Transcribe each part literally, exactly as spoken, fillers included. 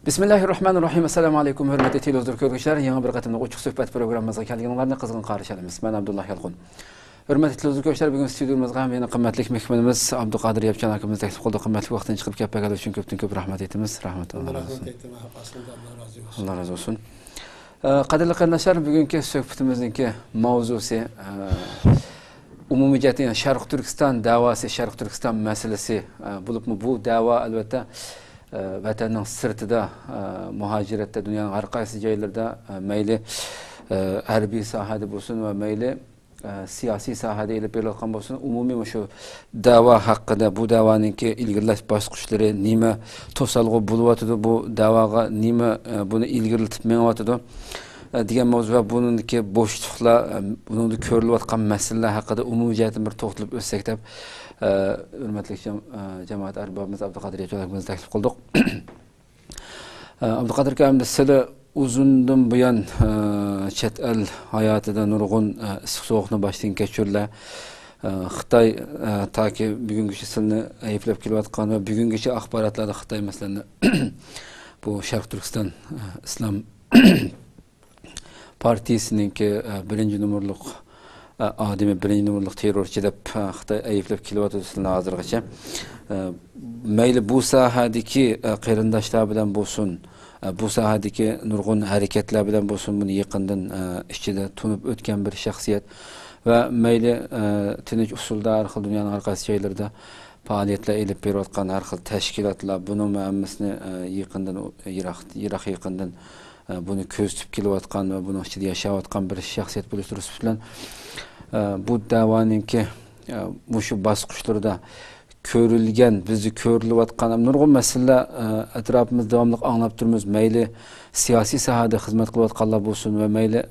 بىسمىللاھىررەھمانىررەھىم. ئەسسالامۇ ئەلەيكۇم، ھۆرمەتلىك تېلېۋىزور كۆرگۈچىلەر. يېڭى بىر قېتىملىق ئوچۇق سۆھبەت پروگراممىمىزغا كەلگىنىڭلارنى قىزغىن قارشى ئالىمىز. مەن ئابدۇللا يالقۇن. ھۆرمەتلىك تېلېۋىزور كۆرگۈچىلەر، بۈگۈن ستۇدىيىمىزغا ھەم يەنە قىممەتلىك مېھمىنىمىز ئابدۇقادىر ياپچان ئاكىمىزنى تەكلىپ قىلدۇق. قىممەتلىك ۋاقتىنى چىقىرىپ كەپ بەرگەنلىكى ئۈچۈن كۆپتىن كۆپ رەھمەت ئېيتىمىز. رەھمەت، ئاللا رازى بولسۇن. ئاللا رازى بولسۇن. ئە، قەدىرلىك قېرىنداشلار، بۈگۈنكى سۆھبىتىمىزنىڭكى ماۋزۇسى، ئە، ئومۇمىي جەھەتتىن، يەنى شەرقىي تۈركىستان دەۋاسى، شەرقىي تۈركىستان مەسىلىسى، ئە، بولۇپمۇ بۇ دەۋا، ئەلۋەتتە، ئە، ۋەتەننىڭ سىرتىدا، ئە، مۇھاجىرەتتە، دۇنيانىڭ ھەر قايسى جايلىرىدا، ئە، مەيلى، ئە، ھەربىي ساھەدە بولسۇن ۋە مەيلى، ئە، سىياسىي ساھەدە ئېلىپ بېرىلىۋاتقان بولسۇن، ئومۇمىي مۇشۇ دەۋا ھەققىدە، بۇ دەۋانىڭكى ئىلگىرىلەش باسقۇچلىرى نېمە، توسالغۇ بولۇۋاتىدۇ، بۇ دەۋاغا نېمە، ئە، بۇنى ئىلگىرىلىتىپ مېڭىۋاتىدۇ، ئە، دېگەن ماۋزۇ ۋە بۇنىڭدىكى بوشلۇقلار، ئە، بۇنىڭدا كۆرۈلۈۋاتقان مەسىلىلەر ھەققىدە ئومۇمىي جەھەتتىن بىر توختىلىپ ئۆتسەك دەپ، ئە، ھۆرمەتلىك جام-، ئە، جامائەت ئەربابىمىز ئابدۇقادىر ياپچان ئاكىمىزنى تەكلىپ قىلدۇق. ئابدۇقادىر ئاكا، ئەمدى سىلەر ئۇزۇندىن بۇيان، ئە، چەت ئەل ھاياتىدا نۇرغۇن، ئە، ئىسسىق سوغۇقنى باشتىن كەچۈرلەر. ئە، خىتاي، ئە، تاكى بۈگۈنگىچە سىلىنى ئەيىبلەپ كېلىۋاتقان ۋە بۈگۈنگىچە ئاخباراتلاردا خىتاي مەسىلەنى بۇ شەرقىي تۈركىستان، ئە، ئىسلام پارتىيىسىنىڭكى، ئە، بىرىنچى نومۇرلۇق، ئە، ئادىمى، بىرىنچى نومۇرلۇق تېررورچى دەپ، ئە، خىتاي ئەيىبلەپ كېلىۋاتىدۇ سىلىنى ھازىرغىچە. ئە، مەيلى بۇ ساھەدىكى، ئە، قېرىنداشلار بىلەن بولسۇن، ئە، بۇ ساھەدىكى نۇرغۇن ھەرىكەتلەر بىلەن بولسۇن، بۇنى يېقىندىن، ئە، ئىچىدە تونۇپ ئۆتكەن بىر شەخسىيەت ۋە مەيلى، ئە، تىنچ ئۇسۇلدا ھەر خىل دۇنيانىڭ ھەر قايسى جايلىرىدا پائالىيەتلەر ئېلىپ بېرىۋاتقان ھەر خىل تەشكىلاتلار، بۇنىڭمۇ ھەممىسىنى، ئە، يېقىندىن، يىراق، يىراق يېقىندىن، ئە، بۇنى كۆزىتىپ كېلىۋاتقان ۋە بۇنىڭ ئىچىدە ياشاۋاتقان بىر شەخسىيەت بولۇش سۈپىتى بىلەن، ئە، بۇ دەۋانىڭكى، ئە، مۇشۇ باسقۇچلىرىدا كۆرۈلگەن، بىزدە كۆرۈلۈۋاتقان نۇرغۇن مەسىلىلەر، ئە، ئەتراپىمىزدا داۋاملىق ئاڭلاپ تۇرىمىز. مەيلى سىياسىي ساھەدە خىزمەت قىلىۋاتقانلار بولسۇن ۋە مەيلى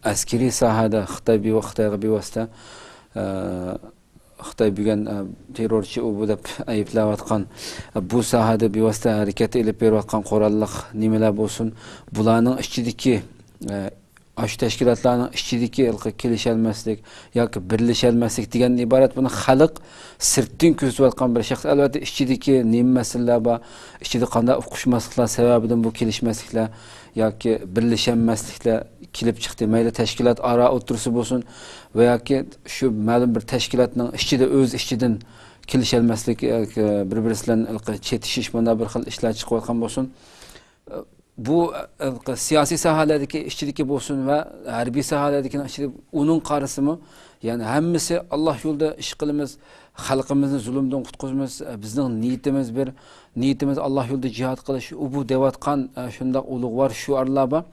ئەسكىرىي ساھەدە خىتاي بىۋا-، خىتايغا بىۋاسىتە، ئە، خىتاي بۈگۈن، ئە، تېررورچى ئۇ بۇ دەپ ئەيىبلەۋاتقان، ئە، بۇ ساھەدە بىۋاسىتە ھەرىكەت ئېلىپ بېرىۋاتقان قوراللىق نېمىلەر بولسۇن، بۇلارنىڭ ئىچىدىكى، ئە، ئاشۇ تەشكىلاتلارنىڭ ئىچىدىكى ھېلىقى كېلىشەلمەسلىك ياكى بىرلىشەلمەسلىكتىن ئىبارەت. بۇنى خەلق سىرتتىن كۆزىتىۋاتقان بىر شەخس. ئەلۋەتتە، ئىچىدىكى نېمە مەسىلىلەر بار، ئىچىدە قانداق ئۇقۇشماسلىقلار سەۋەبىدىن بۇ كېلىشمەسلىكلەر ياكى بىرلىشەلمەسلىكلەر كېلىپ چىقتى. مەيلى تەشكىلات ئارا ئوتتۇرىسى بولسۇن ۋە ياكى شۇ مەلۇم بىر تەشكىلاتنىڭ ئىچىدە، ئۆز ئىچىدىن كېلىشەلمەسلىك، ئە، بىر-بىرسى بىلەن چېتىشىش، مۇنداق بىر خىل ئىشلار چىقىۋاتقان بولسۇن. بۇ، ئە، سىياسىي ساھەلەردىكى ئىچىدىكى بولسۇن ۋە ھەربىي ساھەلەردىكىنىڭ ئىچىدە ئۇنىڭ قارىسىمۇ، يەنى ھەممىسى ئاللا يولىدا ئىش قىلىمىز، خەلقىمىزنى زۇلۇمدىن قۇتقۇزىمىز، بىزنىڭ نىيىتىمىز بىر، نىيىتىمىز ئاللا يولىدا جىھاد قىلىش، ئۇ بۇ دەۋاتقان، ئە، شۇنداق ئۇلۇغۋار شوئارلار بار.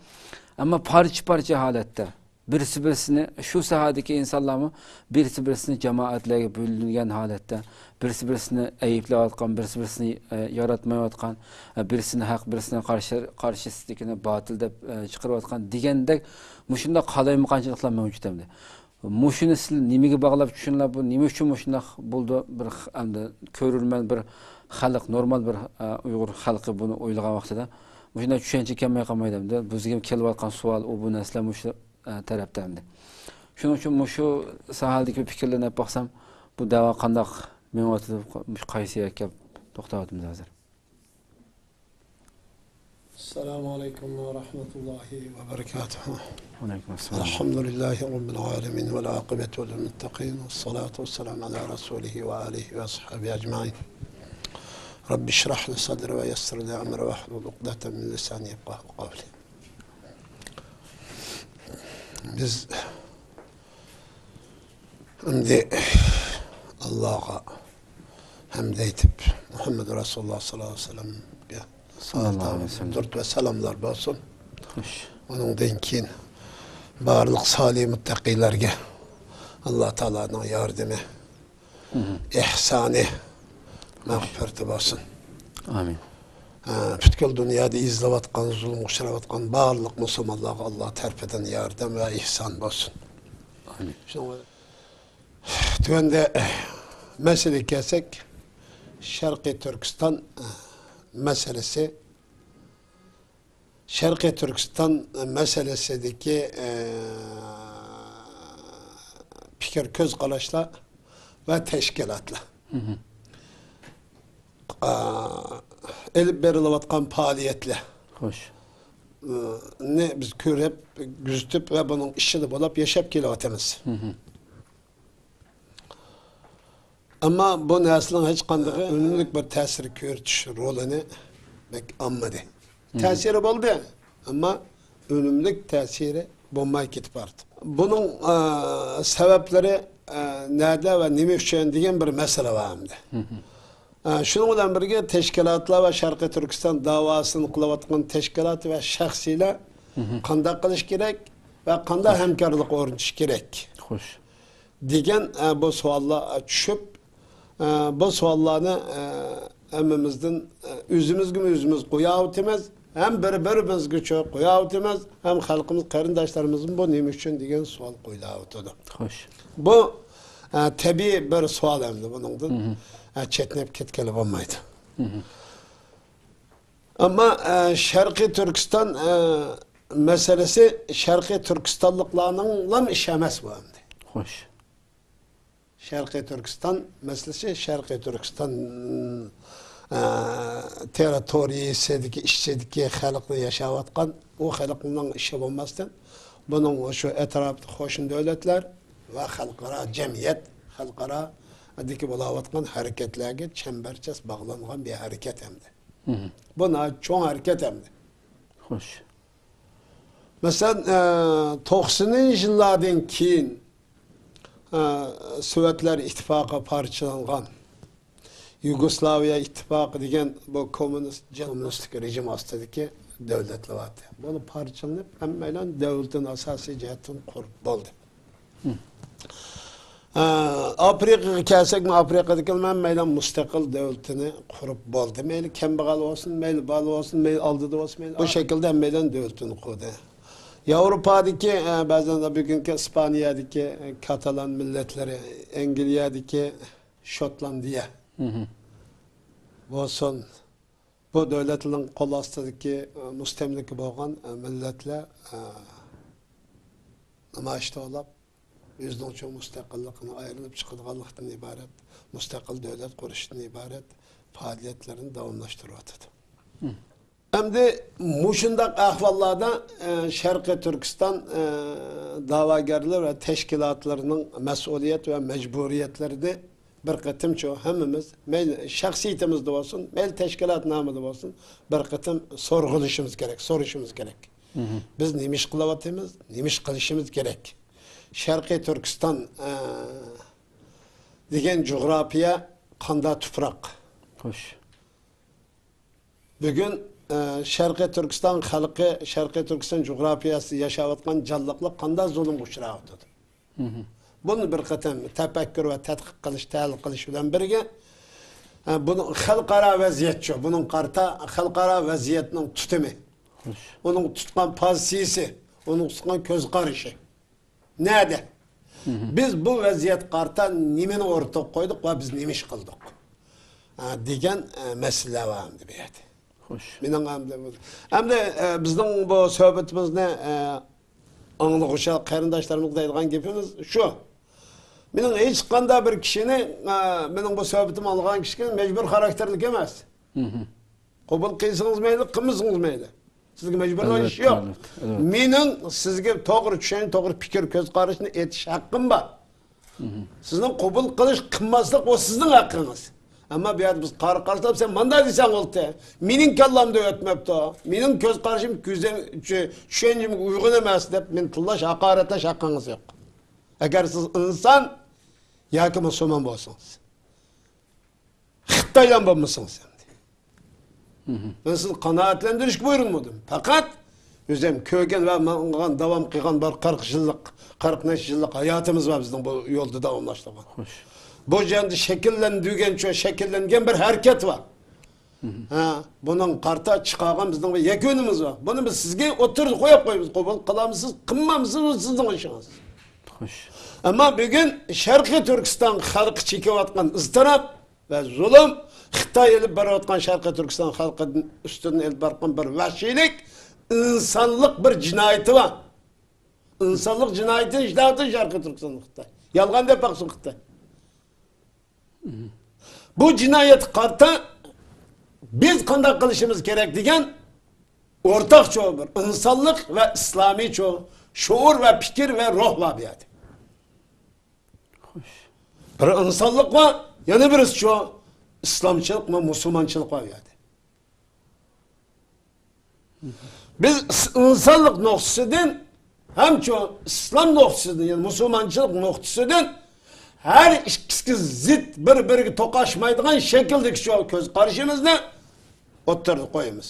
ئەمما پارچە-پارچە ھالەتتە، بىرسى-بىرسىنى، شۇ ساھەدىكى ئىنسانلارمۇ بىرسى-بىرسىنى جامائەتلەرگە بۆلۈنگەن ھالەتتە، بىرسى-بىرسىنى ئەيىبلەۋاتقان، بىرسى-بىرسىنى، ئە، ياراتمايۋاتقان، ئە، بىرسىنى ھەق، بىرسىنى قارشى، قارشىسىدىكىنى باتىل دەپ، ئە، چىقىرىۋاتقان دېگەندەك مۇشۇنداق قالايمىقانچىلىقلار مەۋجۇت ئەمدى. مۇشۇنى سىلەر نېمىگە باغلاپ چۈشىنىلەر، بۇ نېمە ئۈچۈن مۇشۇنداق بولدى؟ بىر خ-، ئەمدى كۆرۈرمەن، بىر خەلق، نورمال بىر، ئە، ئۇيغۇر خەلقى بۇنى ئويلىغان ۋاقتىدا مۇشۇنداق چۈشەنچە كەلمەي قالمايدۇ ئەمدى. بىزگە كېلىۋاتقان سوئال ئۇ، بۇ نەرسىلەر مۇشۇ، ئە، تەرەپتە ئەمدى. شۇنىڭ ئۈچۈن مۇشۇ ساھەدىكى پىكىرلەرنى ئېلىپ باقسام، بۇ دەۋا قانداق مېڭىۋاتىدۇ، مۇشۇ قايسى يەرگە كەپ توختاۋاتىمىز ھازىر؟ السلام عليكم ورحمة الله وبركاته. وعليكم السلام. الحمد لله رب العالمين والعاقبة للمتقين والصلاة والسلام على رسوله وآله وأصحابه أجمعين. رب اشرح لي صدري ويسر لي أمري واحلل عقدة من لساني يفقهوا قولي. بىز ئەمدى ئاللاغا ھەمد ئېيتىپ، مۇھەممەد رەسۇلۇللا ساللاللاھۇ ئەلەيھى ۋەسەللەمگە سالام، دۇرۇت ۋە سالاملار بولسۇن. خوش. ئۇنىڭدىن كېيىن بارلىق سالىھ مۇتتەقىيلەرگە ئاللا تائالانىڭ ياردىمى، ئېھسانى، مەغپىرىتى بولسۇن. ئامىن. ھە، پۈتكۈل دۇنيادا ئېزىلىۋاتقان، زۇلۇمغا ئۇچراۋاتقان بارلىق مۇسۇلمانلارغا ئاللا تەرىپىدىن ياردەم ۋە ئېھسان بولسۇن. ئامىن. شۇنىڭ بىلەن تۆۋەندە مەسىلىگە كەلسەك، شەرقىي تۈركىستان مەسىلىسى، شەرقىي تۈركىستان مەسىلىسىدىكى، ئە، پىكىر، كۆز قاراشلار ۋە تەشكىلاتلار. ئە، ئېلىپ بېرىلىۋاتقان پائالىيەتلەر، خوش، نى بىز كۆرۈپ، كۆزىتىپ ۋە بۇنىڭ ئىچىدە بولۇپ ياشاپ كېلىۋاتىمىز. ئەمما بۇ نەرسىنىڭ ھېچقاندىقى ئۈنۈملۈك بىر تەسىر كۆرسىتىش رولىنى بەك ئالمىدى. تەسىرى بولدى، ئەمما ئۈنۈملۈك تەسىرى بولماي كېتىپ باردى. بۇنىڭ، ئە، سەۋەبلىرى، ئە، نەدە ۋە نېمە ئۈچۈن دېگەن بىر مەسىلە بار ئەمدى. ئە، شۇنىڭ بىلەن بىرگە، تەشكىلاتلار ۋە شەرقىي تۈركىستان داۋاسىنى قىلىۋاتقان تەشكىلات ۋە شەخسلەر قانداق قىلىش كېرەك ۋە قانداق ھەمكارلىق ئورنىتىش كېرەك؟ خوش. دېگەن، ئە، بۇ سوئاللار، ئە، چۈشۈپ، ئە، بۇ سوئاللارنى، ئە، ھەممىمىزدىن، ئە، ئۆزىمىزگىمۇ ئۆزىمىز قوياۋاتىمىز، ھەم بىر-بىرىمىزگىچۇ قوياۋاتىمىز، ھەم خەلقىمىز، قېرىنداشلىرىمىزمۇ بۇ نېمە ئۈچۈن دېگەن سوئال قويۇلۇۋاتىدۇ. خوش. بۇ، ئە، تەبىئىي بىر سوئال ئەمدى، بۇنىڭدىن، ئە، چەتنەپ كەتكىلى بولمايدۇ. ئەمما، ئە، شەرقىي تۈركىستان، ئە، مەسىلىسى شەرقىي تۈركىستانلىقلارنىڭلام ئىشى ئەمەس بۇ ئەمدى. خوش. شەرقىي تۈركىستان مەسىلىسى شەرقىي تۈركىستان، ئە، تېررىتورىيىسىدىكى، ئىچىدىكى خەلقنى ياشاۋاتقان ئۇ خەلقنىڭ ئىشى بولماستىن، بۇنىڭ شۇ ئەتراپتىكى قوشنا دۆلەتلەر ۋە خەلقئارا جەمئىيەت، خەلقئارادىكى بولاۋاتقان ھەرىكەتلەرگە چەمبەرچاس باغلانغان بىر ھەرىكەت ئەمدى. بۇ ناھايىتى چوڭ ھەرىكەت ئەمدى. خوش. مەسىلەن، ئە، توقسىنىنچى يىللاردىن كېيىن، ئە، سوۋېتلار ئىتتىپاقى پارچىلانغان، يۇگوسلاۋىيە ئىتتىپاقى دېگەن بۇ كوممۇنىست، كوممۇنىستىك رېجىم ئاستىدىكى دۆلەتلەر بار ئىدى. بۇلار پارچىلىنىپ، ھەممەيلەن دۆلىتىنى ئاساسىي جەھەتتىن قۇرۇپ بولدى. ئە، ئافرىقىغا كەلسەكمۇ، ئافرىقىدىكى ھەممەيلەن مۇستەقىل دۆلىتىنى قۇرۇپ بولدى. مەيلى كەمبەغەل بولسۇن، مەيلى بالا بولسۇن، مەيلى ئالدىدا بولسۇن، مەيلى بۇ شەكىلدە ھەممەيلەن دۆلىتىنى قۇردى. ياۋروپادىكى، ئە، بەزەن بۈگۈنكى ئىسپانىيەدىكى، ئە، كاتالان مىللەتلىرى، ئەنگلىيەدىكى شوتلاندىيە بولسۇن، بۇ دۆلەتلەرنىڭ قول ئاستىدىكى، ئە، مۇستەملىكە بولغان، ئە، مىللەتلەر، ئە، نامايىش توۋلاپ، ئۆزىنىڭ چوڭ مۇستەقىللىقىنى، ئايرىلىپ چىقىدىغانلىقتىن ئىبارەت، مۇستەقىل دۆلەت قۇرۇشتىن ئىبارەت پائالىيەتلىرىنى داۋاملاشتۇرۇۋاتىدۇ. ئەمدى مۇشۇنداق ئەھۋاللاردا، ئە، شەرقىي تۈركىستان، ئە، دەۋاگەرلىرى ۋە تەشكىلاتلىرىنىڭ مەسئۇلىيەت ۋە مەجبۇرىيەتلىرىنى بىر قېتىمچۇ ھەممىمىز، مەيلى شەخسىيىتىمىزدە بولسۇن، مەيلى تەشكىلات نامىدا بولسۇن، بىر قېتىم سورغىلىشىمىز كېرەك، سورىشىمىز كېرەك. بىز نېمە ئىش قىلىۋاتىمىز، نېمە ئىش قىلىشىمىز كېرەك؟ شەرقىي تۈركىستان، ئە، دېگەن جۇغراپىيە قانداق تۇپراق؟ خوش. بۈگۈن، ئە، شەرقىي تۈركىستان خەلقى، شەرقىي تۈركىستان جۇغراپىيەسىدە ياشاۋاتقان جانلىقلار قانداق زۇلۇمغا ئۇچراۋاتىدۇ؟ بۇنى بىر قېتىم تەپەككۇر ۋە تەتقىق قىلىش، تەھلىل قىلىش بىلەن بىرگە، ئە، بۇنىڭ خەلقئارا ۋەزىيەتچۇ، بۇنىڭ قارىتا خەلقئارا ۋەزىيەتنىڭ تۇتۇمى، ئۇنىڭ تۇتقان پوزىتسىيىسى، ئۇنىڭ تۇتقان كۆز قارىشى نەدە؟ بىز بۇ ۋەزىيەتكە قارىتا نېمىنى ئوتتۇرىغا قويدۇق ۋە بىز نېمە ئىش قىلدۇق؟ ئە، دېگەن، ئە، مەسىلىلەر بار ئەمدى بۇ يەردە. خوش. مېنىڭ ئەمدى بۇ، ئەمدى، ئە، بىزنىڭ بۇ سۆھبىتىمىزنى، ئە، ئاڭلىغۇچى قېرىنداشلىرىمىزغا دەيدىغان گېپىمىز شۇ. مېنىڭ ھېچقانداق بىر كىشىنى، ئە، مېنىڭ بۇ سۆھبىتىمنى ئاڭلىغان كىشىگە مەجبۇر خاراكتېرلىك ئەمەس. قوبۇل قىلسىڭىز مەيلى، قىلمىسىڭىز مەيلى. سىزگە مەجبۇرلاش ئىش يوق. ئەلۋەتتە، ئەلۋەتتە. مېنىڭ سىزگە توغرا چۈشەنچە، توغرا پىكىر، كۆز قاراشنى ئېيتىش ھەققىم بار. سىزنىڭ قوبۇل قىلىش، قىلماسلىق، ئۇ سىزنىڭ ھەققىڭىز. ئەمما بۇ يەردە بىز قارا قارشىلاپ، سەن مانداق دېسەڭ بولدى. مېنىڭ كاللامدا ئۆتمەپتۇ. مېنىڭ كۆز قارىشىم، كۆزەم-، چۈ-، چۈشەنچەمگە ئۇيغۇن ئەمەس دەپ مېنى تىللاش، ھاقارەتلەش ھەققىڭىز يوق. ئەگەر سىز ئىنسان ياكى مۇسۇلمان بولسىڭىز. خىتايلان بولمىسىڭىز ئەمدى. مەن سىزنى قانائەتلەندۈرۈشكە بۇيرۇلمىدىم. پەقەت ئۆزۈم كۆرگەن ۋە ماڭغان، داۋام قىلغان بىر قىرىق يىللىق، قىرىق نەچچە يىللىق ھاياتىمىز بار بىزنىڭ بۇ يولدا داۋاملاشتۇرغان. خوش. بۇ جەھەتتە شەكىللەندۈرگەنچۇ شەكىللەنگەن بىر ھەرىكەت بار. ھە، بۇنىڭ قارىتا چىقارغان بىزنىڭ بىر يەكۈنىمىز بار. بۇنى بىز سىزگە ئوتتۇرىغا قويۇپ قويىمىز. قوبۇل قىلامسىز، قىلمامسىز، ئۇ سىزنىڭ ئىشىڭىز. خوش. ئەمما بۈگۈن شەرقىي تۈركىستان خەلقى چېكىۋاتقان ئىزتىراپ ۋە زۇلۇم، خىتاي ئېلىپ بېرىۋاتقان شەرقىي تۈركىستان خەلقى ئۈستىدىن ئېلىپ بارغان بىر ۋەھشىيلىك، ئىنسانلىق بىر جىنايىتى بار. ئىنسانلىق جىنايىتىنى ئىشلەۋاتىدۇ شەرقىي تۈركىستاندا خىتاي. يالغان دەپ باقسۇن خىتاي. بۇ جىنايەتكە قارىتا بىز قانداق قىلىشىمىز كېرەك دېگەن ئورتاقچۇ بىر ئىنسانلىق ۋە ئىسلامىيچۇ شوئۇر ۋە پىكىر ۋە روھ بار بۇ يەردە. بىر ئىنسانلىق بار، يەنە بىرسىچۇ ئىسلامچىلىق ۋە مۇسۇلمانچىلىق بار بۇ يەردە. بىز ئىس-، ئىنسانلىق نۇقتىسىدىن ھەمچۇ ئىسلام نۇقتىسىدىن، يەنى مۇسۇلمانچىلىق نۇقتىسىدىن ھەر ئىككىسىگە زىت، بىر-بىرىگە توقاشمايدىغان شەكىلدىكى شۇ كۆز قارىشىمىزنى ئوتتۇرىغا قويىمىز.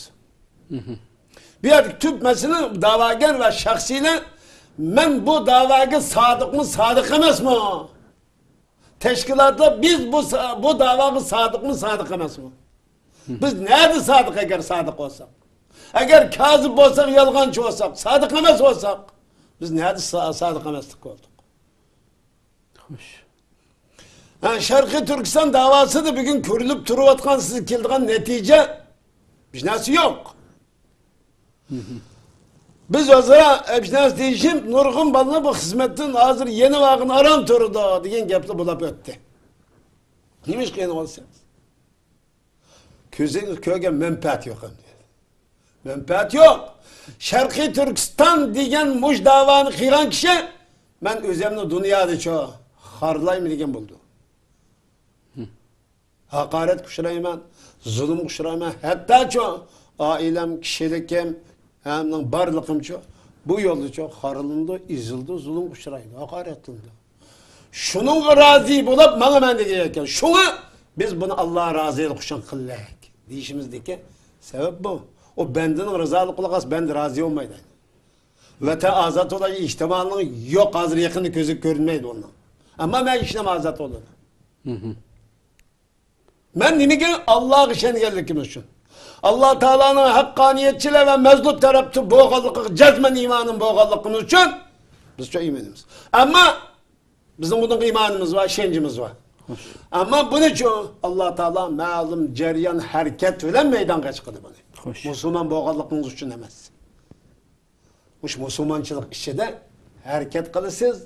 بۇ يەردىكى تۈپ مەسىلە داۋاگەر ۋە شەخسىيلەر، مەن بۇ داۋاگە سادىقمۇ، سادىق ئەمەسمۇ؟ تەشكىلاتلار بىز بۇ سا-، بۇ داۋاغا سادىقمۇ، سادىق ئەمەسمۇ؟ بىز نەدە سادىق ئەگەر سادىق بولساق؟ ئەگەر كازىب بولساق، يالغانچى بولساق، سادىق ئەمەس بولساق، بىز نەدە سا-، سادىق ئەمەسلىك بولدۇق؟ خوش. ھە، شەرقىي تۈركىستان داۋاسىدا بۈگۈن كۆرۈلۈپ تۇرۇۋاتقان سىز كېلىدىغان نەتىجە، ھېچ نەرسە يوق. بىز ئۆزئارا ھېچ نەرسە دېيىشىپ، نۇرغۇن بالىلار بۇ خىزمەتتىن ھازىر يېنىۋالغىنى ئاران تۇرىدۇ دېگەن گەپلەر بولاپ ئۆتتى. نېمىشقا يېنىۋالسىڭىز؟ كۆزىڭىز كۆرگەن مەنپەئەت يوق ئەمدى. مەنپەئەت يوق. شەرقىي تۈركىستان دېگەن مۇش داۋانى قىلغان كىشى، مەن ئۆزۈمنى دۇنيادىچۇ خارلايمەن دېگەن بولىدۇ. ھاقارەتكە ئۇچرايمەن، زۇلۇمغا ئۇچرايمەن، ھەتتاچۇ ئائىلەم، كىشىلىكىم، ھەمنىڭ بارلىقىمچۇ بۇ يولدىچۇ خارلىنىدۇ، ئېزىلىدۇ، زۇلۇمغا ئۇچرايدۇ، ھاقارەتلىنىدۇ. شۇنىڭغا رازى بولۇپ ماڭىمەن دېگەن ئىكەن. شۇڭا بىز بۇنى ئاللا رازىلىقى ئۈچۈن قىلدۇق دېيىشىمىزدىكى سەۋەب بۇ. ئۇ بەندىنىڭ رىزالىقىغا قالسا بەندە رازى بولمايدۇ. ۋەتەن ئازاد بولاي ئېھتىمالىنىڭ يوق، ھازىر يېقىندا كۆزگە كۆرۈنمەيدۇ ئۇنىڭ. ئەمما مەن ئىشىنەم ئازاد بولىدۇ. مەن نېمىگە؟ ئاللاغا ئىشەنگەنلىكىمىز ئۈچۈن. ئاللا تائالانىڭ ھەققانىيەتچىلەر ۋە مەزلۇم تەرەپتە بولغانلىقىغا جەزمەن ئىمانىم بولغانلىقىمىز ئۈچۈن بىز شۇ ئىمىنىمىز. ئەمما بىزنىڭ بۇنىڭغا ئىمانىمىز بار، ئىشەنچىمىز بار. خوش. ئەمما بۇنىچۇ ئاللا تائالا مەلۇم جەريان ھەرىكەت بىلەن مەيدانغا چىقىدۇ بۇنى. خوش. مۇسۇلمان بولغانلىقىڭىز ئۈچۈن ئەمەس. مۇشۇ مۇسۇلمانچىلىق ئىچىدە ھەرىكەت قىلىسىز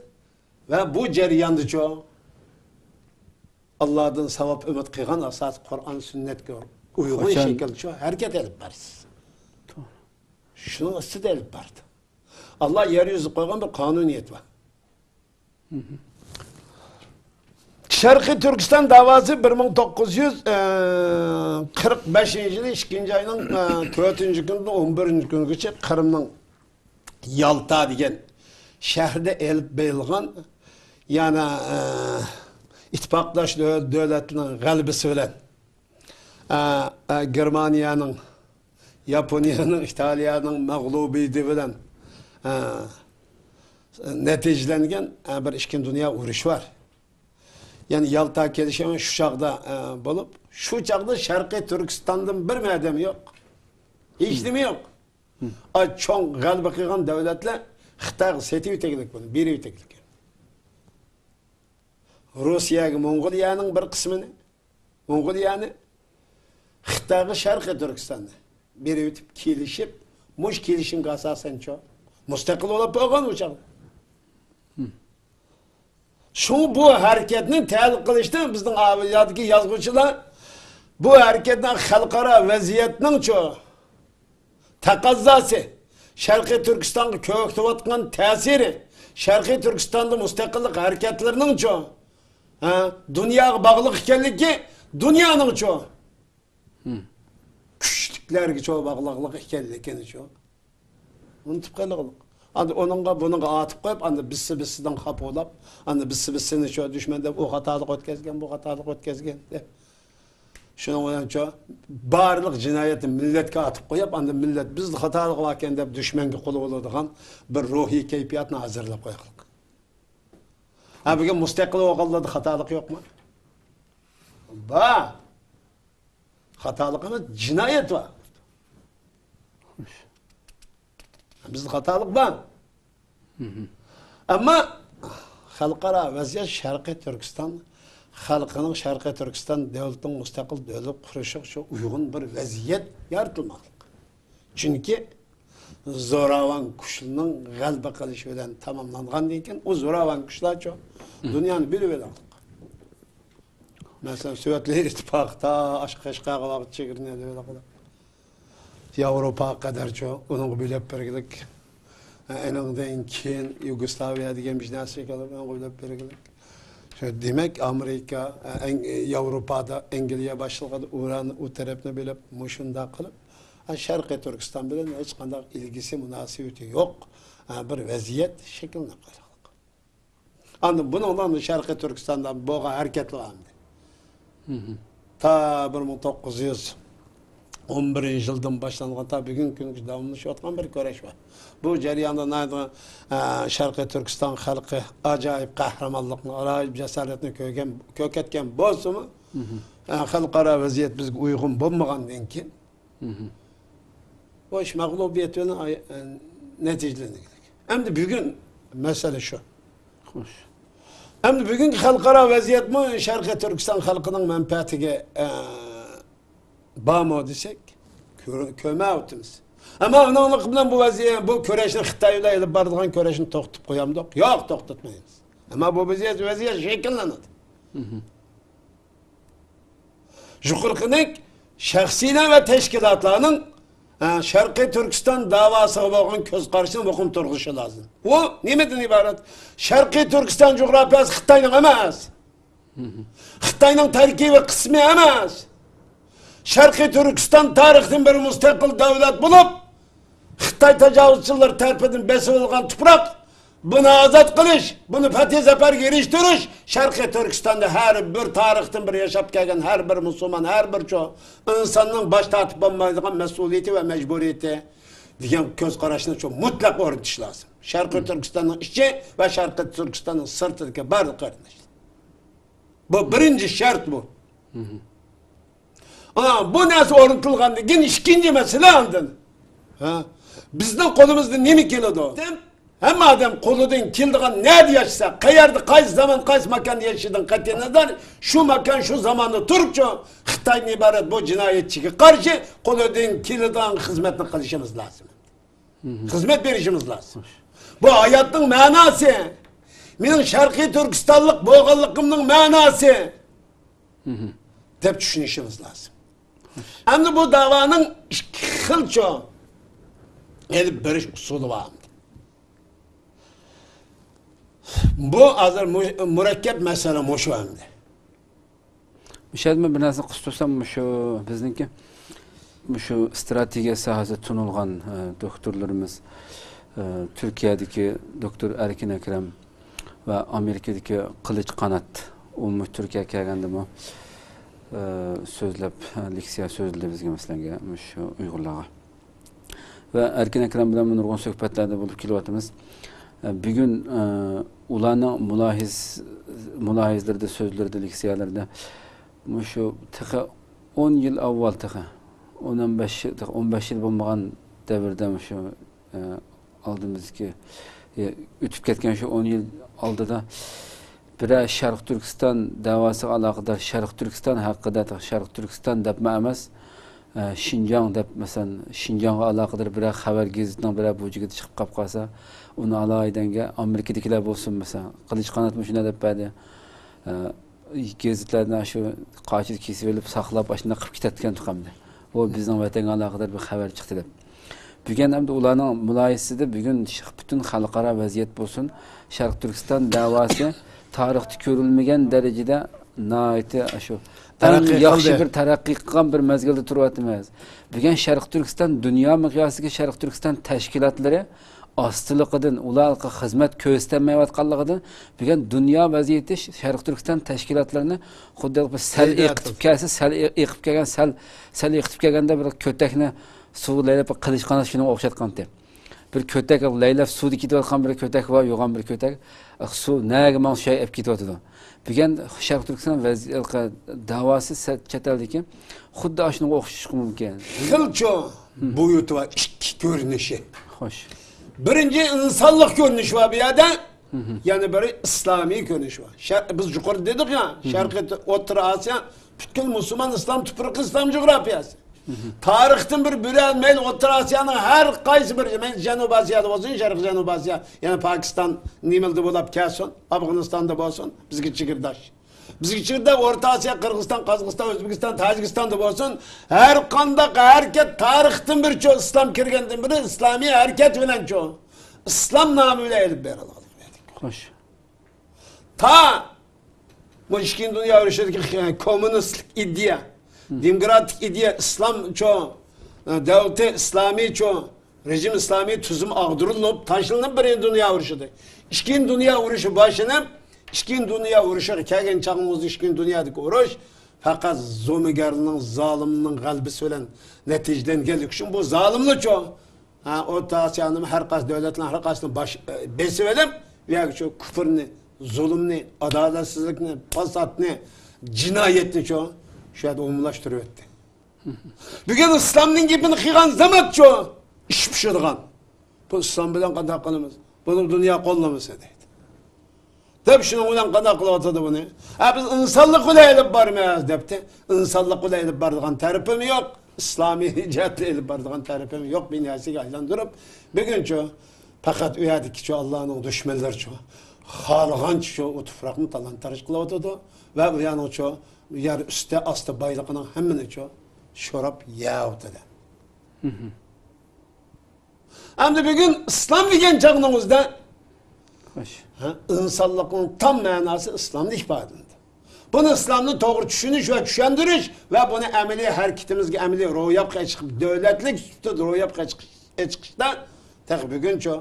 ۋە بۇ جەرياندىچۇ ئاللادىن ساۋاب ئۈمىد قىلغان ئاساس قۇرئان سۈننەتكە ئۇيغۇن قاچان شەكىلدىچۇ ھەرىكەت ئېلىپ بارىسىز. شۇنىڭ ئۈستىدە ئېلىپ باردى. ئاللا يەر يۈزىدە قويغان بىر قانۇنىيەت بار. شەرقىي تۈركىستان داۋاسى بىر مىڭ توققۇز يۈز قىرىق بەشىنچى يىلى ئىككىنچى ئاينىڭ تۆتىنچى كۈنىدىن ئون بىرىنچى كۈنىگىچە قىرىمنىڭ يالتا دېگەن شەھىرىدە ئېلىپ بېرىلغان، يەنى ئىتتىپاقداش دۆ-، دۆلەتنىڭ غەلىبىسى بىلەن، گېرمانىيەنىڭ، ياپونىيەنىڭ، ئىتالىيەنىڭ مەغلۇبىيىتى بىلەن نەتىجىلەنگەن بىر ئىككىنچى دۇنيا ئۇرۇشى بار. يەنى يالتا كېلىشىمى شۇ چاغدا بولۇپ، شۇ چاغدا شەرقىي تۈركىستاندىن بىر ئادەم يوق. ھېچنېمە يوق. ئا، چوڭ غەلىبە قىلغان دۆلەتلەر خىتايغا سېتىۋېتەگلىك بۇنى، بېرىۋېتەگلىك. روسىيەگە موڭغۇلىيەنىڭ بىر قىسمىنى، موڭغۇلىيەنى، خىتايغا شەرقىي تۈركىستاننى بېرىۋېتىپ كېلىشىپ، مۇشۇ كېلىشىمگە ئاساسەنچۇ مۇستەقىل بولۇپ بولغان ئۇ چاغدا. شۇڭا بۇ ھەرىكەتنى تەھلىل قىلىشتا بىزنىڭ ئاۋۇ يەردىكى يازغۇچىلار بۇ ھەرىكەتنىڭ خەلقئارا ۋەزىيەتنىڭچۇ تەقەززاسى، شەرقىي تۈركىستانغا كۆكتىۋاتقان تەسىرى، شەرقىي تۈركىستاندا مۇستەقىللىق ھەرىكەتلىرىنىڭچۇ، ھە، دۇنياغا باغلىق ئىكەنلىكى، دۇنيانىڭچۇ كۈچلۈكلەرگىچۇ باغلىقلىق ئىكەنلىكىنىچۇ ئۇنتۇپ قالغانلىق. ئاندىن ئۇنىڭغا، بۇنىڭغا ئاتىپ قويۇپ، ئاندىن بىسسە بىسسىدىن خاپا بولۇپ، ئاندىن بىسسە بىسسىنىچۇ دۈشمەن دەپ، ئۇ خاتالىق ئۆتكەزگەن، بۇ خاتالىق ئۆتكەزگەن دەپ. شۇنىڭ بىلەنچۇ بارلىق جىنايەتنى مىللەتكە ئاتىپ قويۇپ، ئاندىن مىللەت بىزدە خاتالىق باركەن دەپ دۈشمەنگە قۇل بولىدىغان بىر روھىي كەيپىياتنى ھازىرلاپ قويغانلىق. ھە، بۈگۈن مۇستەقىل بولغانلاردا خاتالىق يوقمۇ؟ بار. خاتالىق ئەمەس، جىنايەت بار. بىزدە خاتالىق بار. ئەمما خەلقئارا ۋەزىيەت شەرقىي تۈركىستان خەلقىنىڭ، شەرقىي تۈركىستان دۆلىتىنىڭ مۇستەقىل دۆلەت قۇرۇشىغا شۇ ئۇيغۇن بىر ۋەزىيەت يارىتىلماقلىق. چۈنكى زوراۋان كۈچلىرىنىڭ غەلىبە قىلىشى بىلەن تاماملانغاندىن كېيىن، ئۇ زوراۋان كۈچلەرچۇ دۇنيانى بۆلۈۋېلىڭلار. مەسىلەن، سوۋېتلار ئىتتىپاقىدا ئاشۇ قەشقەرگە ۋاقىت چېگرىنى ئېلىۋالغان. ياۋروپاغا قەدەرچۇ ئۇنىڭغا بۆلەپ بەرگىلىك. ئۇنىڭدىن كېيىن يۇگوسلاۋىيە دېگەن بىر نەرسە قىلىپ، ئۇنىڭغا بۆلەپ بەرگىلىك. شۇ دېمەك، ئامېرىكا، ئەڭ، ياۋروپادا ئەنگلىيە باشلىقىدا ئۇران ئۇ تەرەپنى بۆلۈپ، مۇشۇنداق قىلىپ، شەرقىي تۈركىستان بىلەن ھېچقانداق ئىلگىسى مۇناسىۋىتى يوق بىر ۋەزىيەت شەكىللىنىپ قالدى. ئاندىن بۇنىڭدىن شەرقىي تۈركىستاندا بولغان ھەرىكەتلەر ئەمدى. تا بىر مىڭ توققۇز يۈز ئون بىرىنچى يىلدىن باشلانغان، تا بۈگۈنكى كۈنگىچە داۋاملىشىۋاتقان بىر كۈرەش بار. بۇ جەرياندا ناھايىتى، ئە، شەرقىي تۈركىستان خەلقى ئاجايىپ قەھرىمانلىقنى، ئاجايىپ جاسارەتنى كۆرگەن، كۆرسەتكەن بولسىمۇ، ئە، خەلقئارا ۋەزىيەت بىزگە ئۇيغۇن بولمىغاندىن كېيىن، بۇ ئىش مەغلۇبىيەت بىلەن ئاي-، ئە، نەتىجىلىنىدۇ. ئەمدى بۈگۈن مەسىلە شۇ. خوش. ئەمدى بۈگۈنكى خەلقئارا ۋەزىيەتمۇ شەرقىي تۈركىستان خەلقىنىڭ مەنپەئەتىگە، ئە، بارمۇ دېسەك، كۆر-، كۆرمەيۋاتىمىز. ئەمما ئۇنىڭلىق بىلەن بۇ ۋەزىيەت، بۇ كۈرەشنى، خىتاي بىلەن ئېلىپ بارىدىغان كۈرەشنى توختىتىپ قويامدۇق؟ ياق، توختاتمايمىز. ئەمما بۇ ۋەزىيەت، ۋەزىيەت شەكىللىنىدۇ. يۇقىرىقىنىڭ شەخسىيلەر ۋە تەشكىلاتلارنىڭ، ھە، شەرقىي تۈركىستان داۋاسىغا بولغان كۆز قارىشىنى مۇقىم تۇرغۇزۇشى لازىم. ئۇ نېمىدىن ئىبارەت؟ شەرقىي تۈركىستان جۇغراپىيەسى خىتاينىڭ ئەمەس. خىتاينىڭ تەركىبىي قىسمى ئەمەس. شەرقىي تۈركىستان تارىختىن بېرى مۇستەقىل دۆلەت بولۇپ، خىتاي تاجاۋۇزچىلىرى تەرىپىدىن بېسىۋېلىنغان تۇپراق، بۇنى ئازاد قىلىش، بۇنى پەتھىي زەپەرگە ئېرىشتۈرۈش شەرقىي تۈركىستاندا ھەر بىر تارىختىن بېرى ياشاپ كەلگەن ھەر بىر مۇسۇلمان، ھەر بىر چو-، ئىنساننىڭ باش تارتىپ بولمايدىغان مەسئۇلىيىتى ۋە مەجبۇرىيىتى دېگەن كۆز قاراشنى شۇ مۇتلەق ئورنىتىش لازىم. شەرقىي تۈركىستاننىڭ ئىچى ۋە شەرقىي تۈركىستاننىڭ سىرتىدىكى بارلىق قېرىنداشلار. بۇ بىرىنچى شەرت بۇ. ئا، بۇ نەرسە ئورنىتىلغاندىن كېيىن ئىككىنچى مەسىلە ئاندىن. ھە؟ بىزنىڭ قولىمىزدىن نېمە كېلىدۇ؟ ھەممە ئادەم قولىدىن كېلىدىغان نەدە ياشىسا، قەيەردە، قايسى زامان، قايسى ماكاندا ياشىشىدىن قەتئىينەزەر، شۇ ماكان، شۇ زاماندا تۇرۇپچۇ، خىتايدىن ئىبارەت بۇ جىنايەتچىگە قارشى قولىدىن كېلىدىغان خىزمەتنى قىلىشىمىز لازىم. خىزمەت بېرىشىمىز لازىم. بۇ ھاياتنىڭ مەناسى، مېنىڭ شەرقىي تۈركىستانلىق بولغانلىقىمنىڭ مەناسى. دەپ چۈشىنىشىمىز لازىم. ئەمدى بۇ داۋانىڭ ئىككى خىلچە ئېلىپ بېرىش ئۇسۇلى بار. بۇ ھازىر مۇ-، مۇرەككەپ مەسىلە مۇشۇ ئەمدى. مۇشۇ يەردە مەن بىر نەرسىنى قىستۇرسام، مۇشۇ بىزنىڭكى مۇشۇ ئىستراتېگىيە ساھەسىدە تونۇلغان، ئە، دوكتورلىرىمىز، ئە، تۈركىيەدىكى دوكتور ئەركىن ئەكرەم ۋە ئامېرىكىدىكى قىلىچ قانات، ئۇمۇ تۈركىيەگە كەلگەندىمۇ، ئە، سۆزلەپ، لېكسىيە سۆزلىدى بىزگە، مەسىلەن، مۇشۇ ئۇيغۇرلارغا. ۋە ئەركىن ئەكرەم بىلەن نۇرغۇن سۆھبەتلەردە بولۇپ كېلىۋاتىمىز. ئە، بۈگۈن، ئە، ئۇلارنىڭ مۇلاھىز-، مۇلاھىزىلىرىدە، سۆزلىرىدە، لېكسىيەلىرىدە مۇشۇ تېخى ئون يىل ئاۋۋال، تېخى ئون، ئون بەش يىل، تېخى ئون بەش يىل بولمىغان دەۋردە مۇشۇ، ئە، ئالدىمىزدىكى، ئە، ئۆتۈپ كەتكەن شۇ ئون يىل ئالدىدا بىرەر شەرقىي تۈركىستان دەۋاسىغا ئالاقىدار، شەرقىي تۈركىستان ھەققىدە، شەرقىي تۈركىستان دەپمۇ ئەمەس، ئە، شىنجاڭ دەپ، مەسىلەن، شىنجاڭغا ئالاقىدار بىرەر خەۋەر گېزىتنىڭ بىرەر بۇجىكىدا چىقىپ قاپ قالسا، ئۇنى ئالاھىدەنگە ئامېرىكىدىكىلەر بولسۇن، مەسىلەن، قىلىچ قاناتمۇ شۇنداق دەپ بەردى. ئە، گېزىتلەرنى شۇ قاچىدا كېسىۋېلىپ، ساقلاپ، ئاشۇنداق قىلىپ كېتەتتىكەن تۇقامدى. ئۇ بىزنىڭ ۋەتەنگە ئالاقىدار بىر خەۋەر چىقتى دەپ. بۈگۈن ئەمدى ئۇلارنىڭ مۇلاھىزىسىدە بۈگۈن ش-، پۈتۈن خەلقئارا ۋەزىيەت بولسۇن، شەرقىي تۈركىستان دەۋاسى تارىختا كۆرۈلمىگەن دەرىجىدە ناھايىتى شۇ ئەڭ تەرەققىي ياخشى قىلدى. بىر تەرەققىي قىلغان بىر مەزگىلدە تۇرۇۋاتىمىز. بۈگۈن شەرقىي تۈركىستان دۇنيا مىقياسىدىكى شەرقىي تۈركىستان تەشكىلاتلىرى ئاستىلىقىدىن، ئۇلارغا خىزمەت كۆرسىتەلمەيۋاتقانلىقىدىن، بۈگۈن دۇنيا ۋەزىيىتى شەرقىي تۈركىستان تەشكىلاتلىرىنى خۇددى بىر سەل ئېقىتىپ كەلسە، سەل ئېقىپ كەلگەن، سەل، سەل ئېقىتىپ كەلگەندە بىر كۆتەكنى سۇغا لەيلەپ، قىلىچ قانات شۇنىڭغا ئوخشاتقانتى. بىر كۆتەك، لەيلەپ سۇدا كېتىۋاتقان بىر كۆتەك بار، يوغان بىر كۆتەك. سۇ نەگە ماڭسا شۇ ئېقىپ كېتىۋاتىدۇ. بۈگۈن شەرقىي تۈركىستان ۋەزىيىتى، دەۋاسى سە-، چەت ئەلدىكى خۇددى ئاشۇنىڭغا ئوخشىشىشى مۇمكىن. خىلچۇ بويۇتى بار، ئىككى كۆرۈنۈشى. خوش. بىرىنچى ئىنسانلىق كۆرۈنۈشى بار بۇ يەردە. يەنە بىرى ئىسلامىي كۆرۈنۈشى بار. شەر-، بىز يۇقىرىدا دېدۇق يا، شەرقىي تۈ-، ئوتتۇرا ئاسىيا پۈتكۈل مۇسۇلمان ئىسلام تۇپرىقى، ئىسلام جۇغراپىيەسى. تارىختىن بىر بۆلەن مەيلى ئوتتۇرا ئاسىيانىڭ ھەر قايسى بىر، مەيلى جەنۇبىي ئاسىيادا بولسۇن، شەرقىي جەنۇبىي ئاسىيا، يەنى پاكىستان نېمىلدە بولاپ كەلسۇن، ئافغانىستاندا بولسۇن، بىزگە چېگرىداش. بىزگە چىقتى ئورتا ئاسىيا، قىرغىزىستان، قازاقىستان، ئۆزبېكىستان، تاجىكىستاندا بولسۇن، ھەر قانداق ھەرىكەت تارىختىن بىرچۇ ئىسلام كىرگەندىن بىرى ئىسلامىي ھەرىكەت بىلەنچۇ، ئىسلام نامى بىلەن ئېلىپ بېرىلغان. خوش. تا بۇ ئىككىنچى دۇنيا ئۇرۇشىدىكى كوممۇنىستلىق ئىدىيە، دېموكراتىك ئىدىيە، ئىسلامچۇ، دەۋلىتى ئىسلامىيچۇ، رېجىم ئىسلامىي تۈزۈم ئاغدۇرۇلۇپ، تاشلىنىپ بىرىنچى دۇنيا ئۇرۇشىدا. ئىككىنچى دۇنيا ئۇرۇشى باشلىنىپ، ئىككىنچى دۇنيا ئۇرۇشىغا كەلگەن چاغىمىزدا ئىككىنچى دۇنيادىكى ئۇرۇش پەقەت زومىگەرنىڭ، زالىمنىڭ غەلىبىسى بىلەن نەتىجىلەنگەنلىكى ئۈچۈن بۇ زالىملارچۇ، ھە، ئوتتۇرا ئاسىيانىڭ ھەر قايسى دۆلەتلەرنىڭ ھەر قايسىسىنى باش، بېسىۋېلىپ، ئۇ يەرگە شۇ كۇفرنى، زۇلۇمنى، ئادالەتسىزلىكنى، پاساتنى، جىنايەتنى شۇ، شۇ يەردە ئومۇملاشتۇرۇۋەتتى. بۈگۈن ئىسلامنىڭ گېپىنى قىلغان زامانچۇ، ئىش پىشىدىغان. بۇ ئىسلام بىلەن قانداق قىلىمىز؟ بۇنى دۇنيا قوللىمىسا دەيدۇ. دەپ شۇنىڭ بىلەن قانداق قىلىۋاتىدۇ بۇنى؟ ھە، بىز ئىنسانلىق بىلەن ئېلىپ بارىمىز دەپتۇ. ئىنسانلىق بىلەن ئېلىپ بارىدىغان تەرىپىمۇ يوق. ئىسلامىي جەھەتتە ئېلىپ بارىدىغان تەرىپىمۇ يوق. بىر نەرسىگە ئايلاندۇرۇپ، بۈگۈنچۇ پەقەت ئۇ يەردىكىچۇ ئاللانىڭ دۈشمەنلىرىچۇ خالىغانچىچۇ ئۇ تۇپراقنى تالان-تارىج قىلىۋاتىدۇ. ۋە ئۇ يەرنىڭچۇ يەر ئۈستى ئاستى بايلىقىنىڭ ھەممىنىچۇ شوراپ يەۋاتىدۇ. ئەمدى بۈگۈن ئىسلام دېگەن چاغنىڭ ئۆزىدە، خوش، ھە، ئىنسانلىقنىڭ تام مەناسى ئىسلامدا ئىپادىلىنىدۇ. بۇنى ئىسلامنى توغرا چۈشىنىش ۋە چۈشەندۈرۈش ۋە بۇنى ئەمەلىي ھەرىكىتىمىزگە ئەمەلىي روياپقا چىقىپ، دۆلەتلىك سۈپىتىدە روياپقا چىقىش، چىقىشتا تېخى بۈگۈنچۇ،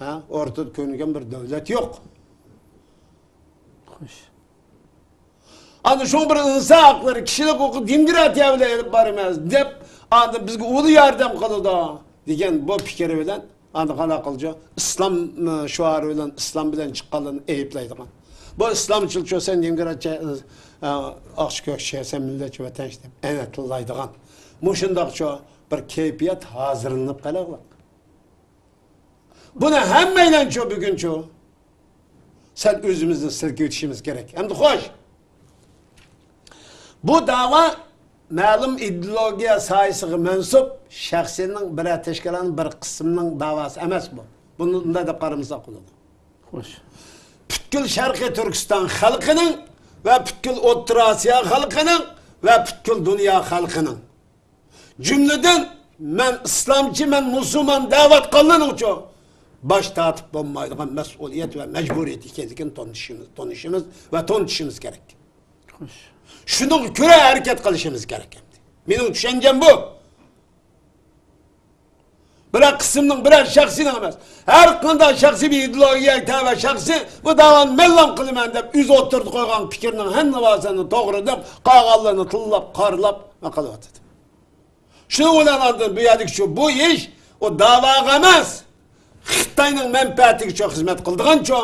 ھە، ئورتىدا كۆرۈنگەن بىر دۆلەت يوق. خوش. ئانا شۇڭا بىر ئىنسان ھەقلىرى، كىشىلىك ھوقۇق، دېموكراتىيە بىلەن ئېلىپ بارىمىز دەپ، ئاندىن بىزگە ئۇلار ياردەم قىلىدۇ دېگەن بۇ پىكرى بىلەن، ئاندىن قانداق قىلىدۇ؟ ئىسلام، ئى، شوئارى بىلەن، ئىسلام بىلەن چىققانلارنى ئەيىبلەيدىغان. بۇ ئىسلامچىلچۇ، سەن دېموكراتچى، ئى، ئاقچى كۆكچى، سەن مىللەتچى ۋەتەنچى دەپ ئەنە تىللايدىغان. مۇشۇنداقچۇ بىر كەيپىيات ھازىرلىنىپ قېلىغلىق. بۇنى ھەممەيلەنچۇ بۈگۈنچۇ سەل ئۆزىمىزنى سىلكىۋېتىشىمىز كېرەك. ئەمدى خوش، بۇ داۋا مەلۇم ئىدېئولوگىيە ساھەسىگە مەنسۇپ شەخسنىڭ، بىرەر تەشكىلاتنىڭ، بىر قىسىمنىڭ داۋاسى ئەمەس بۇ. بۇنى مۇنداق دەپ قارىمىساق بولىدۇ. خوش. پۈتكۈل شەرقىي تۈركىستان خەلقىنىڭ ۋە پۈتكۈل ئوتتۇرا ئاسىيا خەلقىنىڭ ۋە پۈتكۈل دۇنيا خەلقىنىڭ، جۈملىدىن مەن ئىسلامچى، مەن مۇسۇلمان دەۋاتقانلارنىڭچۇ باش تارتىپ بولمايدىغان مەسئۇلىيەت ۋە مەجبۇرىيەت ئىكەنلىكىنى تونۇشىمىز، تونۇشىمىز ۋە تونۇتۇشىمىز كېرەك. خوش. شۇنىڭغا كۆرە ھەرىكەت قىلىشىمىز كېرەك. مېنىڭ چۈشەنچەم بۇ. بىرەر قىسىمنىڭ، بىرەر شەخسنىڭ ئەمەس، ھەر قانداق شەخسىي بىر ئىدېئولوگىيەگە تەۋە شەخسى بۇ داۋانى مەنلا قىلىمەن دەپ ئۆزى ئوتتۇرىغا قويغان پىكىرنىڭ ھەممە بارسىنى توغرا دەپ، قالغانلىرىنى تىللاپ، قارىلاپ، نېمە قىلىۋاتىدۇ. شۇنىڭ بىلەن ئاندىن بۇ يەردىكى شۇ، بۇ ئىش ئۇ داۋاغا ئەمەس، خىتاينىڭ مەنپەئەتىگە شۇ خىزمەت قىلىدىغان شۇ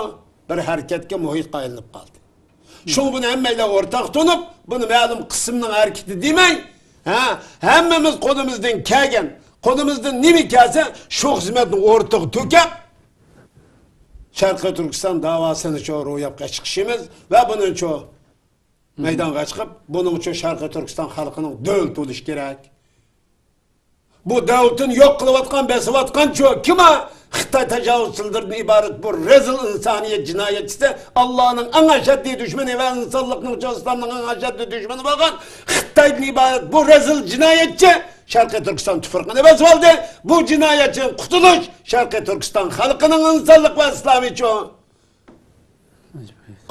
بىر ھەرىكەتكە، مۇھىتقا ئايلىنىپ قالدى. شۇڭا بۇنى ھەممەيلەن ئورتاق تونۇپ، بۇنى مەلۇم قىسىمنىڭ ھەرىكىتى دېمەي، ھە، ھەممىمىز قولىمىزدىن كەلگەن، قولىمىزدىن نېمە كەلسە، شۇ خىزمەتنى ئورتىغا تۆكۈپ، شەرقىي تۈركىستان داۋاسىنى شۇ روياپقا چىقىشىمىز ۋە بۇنى شۇ مەيدانغا چىقىپ، بۇنىڭ ئۈچۈن شەرقىي تۈركىستان خەلقىنىڭ دۆلىتى بولۇشى كېرەك. بۇ دۆلىتىنى يوق قىلىۋاتقان، بېسىۋاتقانچۇ كىم ئۇ؟ خىتاي تاجاۋۇزچىلىرىدىن ئىبارەت بۇ رەزىل ئىنسانىيەت جىنايەتچىسى، ئاللانىڭ ئەڭ ئەشەددىي دۈشمىنى ۋە ئىنسانلىقنىڭ، ئىسلامنىڭ ئەڭ ئەشەددىي دۈشمىنى بولغان خىتايدىن ئىبارەت بۇ رەزىل جىنايەتچى شەرقىي تۈركىستان تۇپرىقىنى بېسىۋالدى. بۇ جىنايەتچىدىن قۇتۇلۇش شەرقىي تۈركىستان خەلقىنىڭ ئىنسانلىق ۋە ئىسلامىيچۇ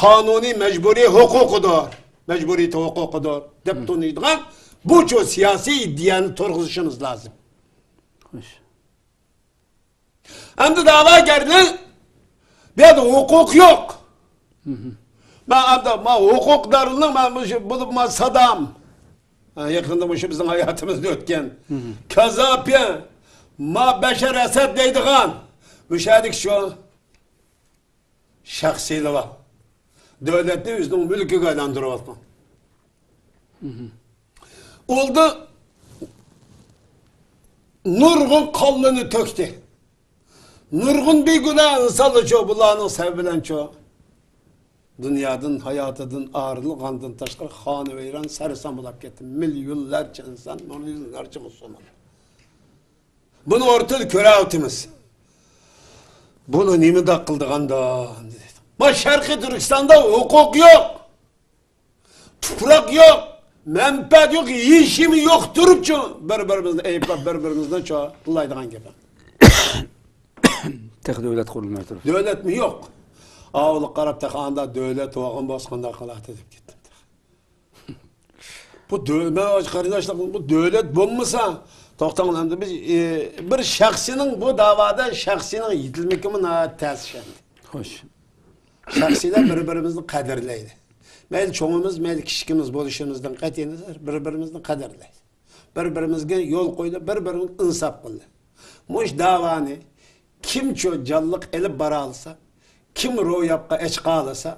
قانۇنىي مەجبۇرىي ھوقۇقىدۇر، مەجبۇرىيىتى ھوقۇقىدۇر دەپ تونۇيدىغان بۇچۇ سىياسىي ئىدىيەنى تۇرغۇزۇشىمىز لازىم. خوش. ئەمدى دەۋاگەرنى بۇ يەردە ھوقۇق يوق. مەن ئەمدى ما ھوقۇقدارنىڭ، مەن مۇشۇ بولۇپ ما سادام، ھە، يېقىندا مۇشۇ بىزنىڭ ھاياتىمىزدا ئۆتكەن كازاپى، ما بەشەر ئەسەد دەيدىغان مۇشۇ يەردىكى شۇ شەخسىيلىرى بار. دۆلەتنى ئۆزىنىڭ مۈلكىگە ئايلاندۇرۇۋاتقان. ئۇلدا نۇرغۇن قانلىرىنى تۆكتى. نۇرغۇن بىگۇناھ ئىنسانلارچۇ بۇلارنىڭ سەۋەبى بىلەنچۇ دۇنيادىن، ھاياتىدىن ئايرىلغاندىن تاشقىرى خانىۋەيران، سەرسان بولاپ كەتتى. مىليونلارچە ئىنسان، مىليونلارچە مۇسۇلمان. بۇنى ئورتىدا كۆرۈۋاتىمىز. بۇنى نېمىنداق قىلىدىغاندا؟ ما شەرقىي تۈركىستاندا ھوقۇق يوق. تۇپراق يوق، مەنپەئەت يوق، ھېچنېمە يوق تۇرۇپچۇ، بىر-بىرىمىزنى ئەيىبلەپ، بىر-بىرىمىزنى چۇ قىلايدىغان گەپ. تېخى دۆلەت قۇرۇلماي تۇرۇپ. دۆلەتمۇ يوق. ئاۋۇلغا قاراپ تېخى ئاندا دۆلەت بولغان بولسا قانداق قىلاتتى دەپ كەتتىم. بۇ دۆ-، مەن قېرىنداشلار، بۇ دۆلەت بولمىسا، توختاڭلار ئەمدى بىز، ئى، بىر شەخسنىڭ بۇ داۋادا شەخسنىڭ يېتىلمىكىمۇ ناھايىتى تەس ئىش ئەمدى. خوش. شەخسلەر بىر-بىرىمىزنى قەدىرلەيلى. مەيلى چوڭىمىز، مەيلى كىچىكىمىز بولۇشىمىزدىن قەتئىينەزەر، بىر-بىرىمىزنى قەدىرلەيلى. بىر-بىرىمىزگە يول قويۇلۇپ، بىر-بىرىمىزگە ئىنساپ قىلدى. مۇشۇ داۋانى كىمچۇ جانلىق ئېلىپ بارالىسا، كىم روياپقا ئېچىقالىسا،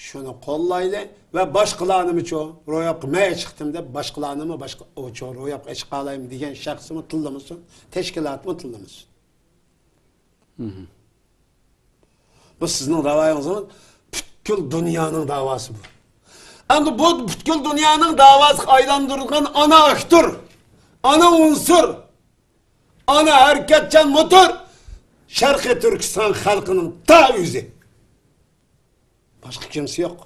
شۇنى قوللايلى ۋە باشقىلارنىمۇچۇ روياپقا مەن ئېچىقتىم دەپ، باشقىلارنىمۇ باشقا، ئۇچۇ روياپقا ئېچىقالايمەن دېگەن شەخسمۇ تىللىمىسۇن، تەشكىلاتمۇ تىللىمىسۇن. بۇ سىزنىڭ داۋايىڭىز ئەمەس، پۈتكۈل دۇنيانىڭ داۋاسى بۇ. ئەمدى بۇ پۈتكۈل دۇنيانىڭ داۋاسىغا ئايلاندۇرۇلغان ئانا ئاكتور، ئانا ئۇنسۇر، ئانا ھەرىكەتچان موتور شەرقىي تۈركىستان خەلقىنىڭ تا ئۆزى. باشقا كىمسى يوق.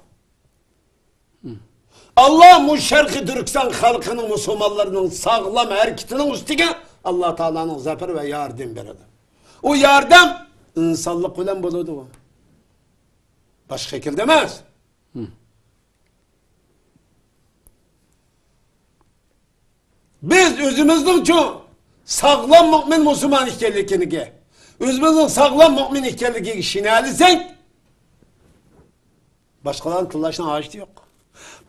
ئاللا مۇ شەرقىي تۈركىستان خەلقىنىڭ، مۇسۇلمانلارنىڭ ساغلام ھەرىكىتىنىڭ ئۈستىگە ئاللا تائالانىڭ زەپىرى ۋە ياردىمى بېرىدۇ. ئۇ ياردەم ئىنسانلىق بىلەن بولىدۇ. باشقا شەكىلدە ئەمەس. بىز ئۆزىمىزنىڭچۇ ساغلام مۆمىن مۇسۇلمان ئىكەنلىكىگە، ئۆزىمىزنىڭ ساغلام مۆمىن ئىكەنلىكىگە ئىشىنەلىسەك، باشقىلارنى تىللاشنىڭ ھاجىتى يوق.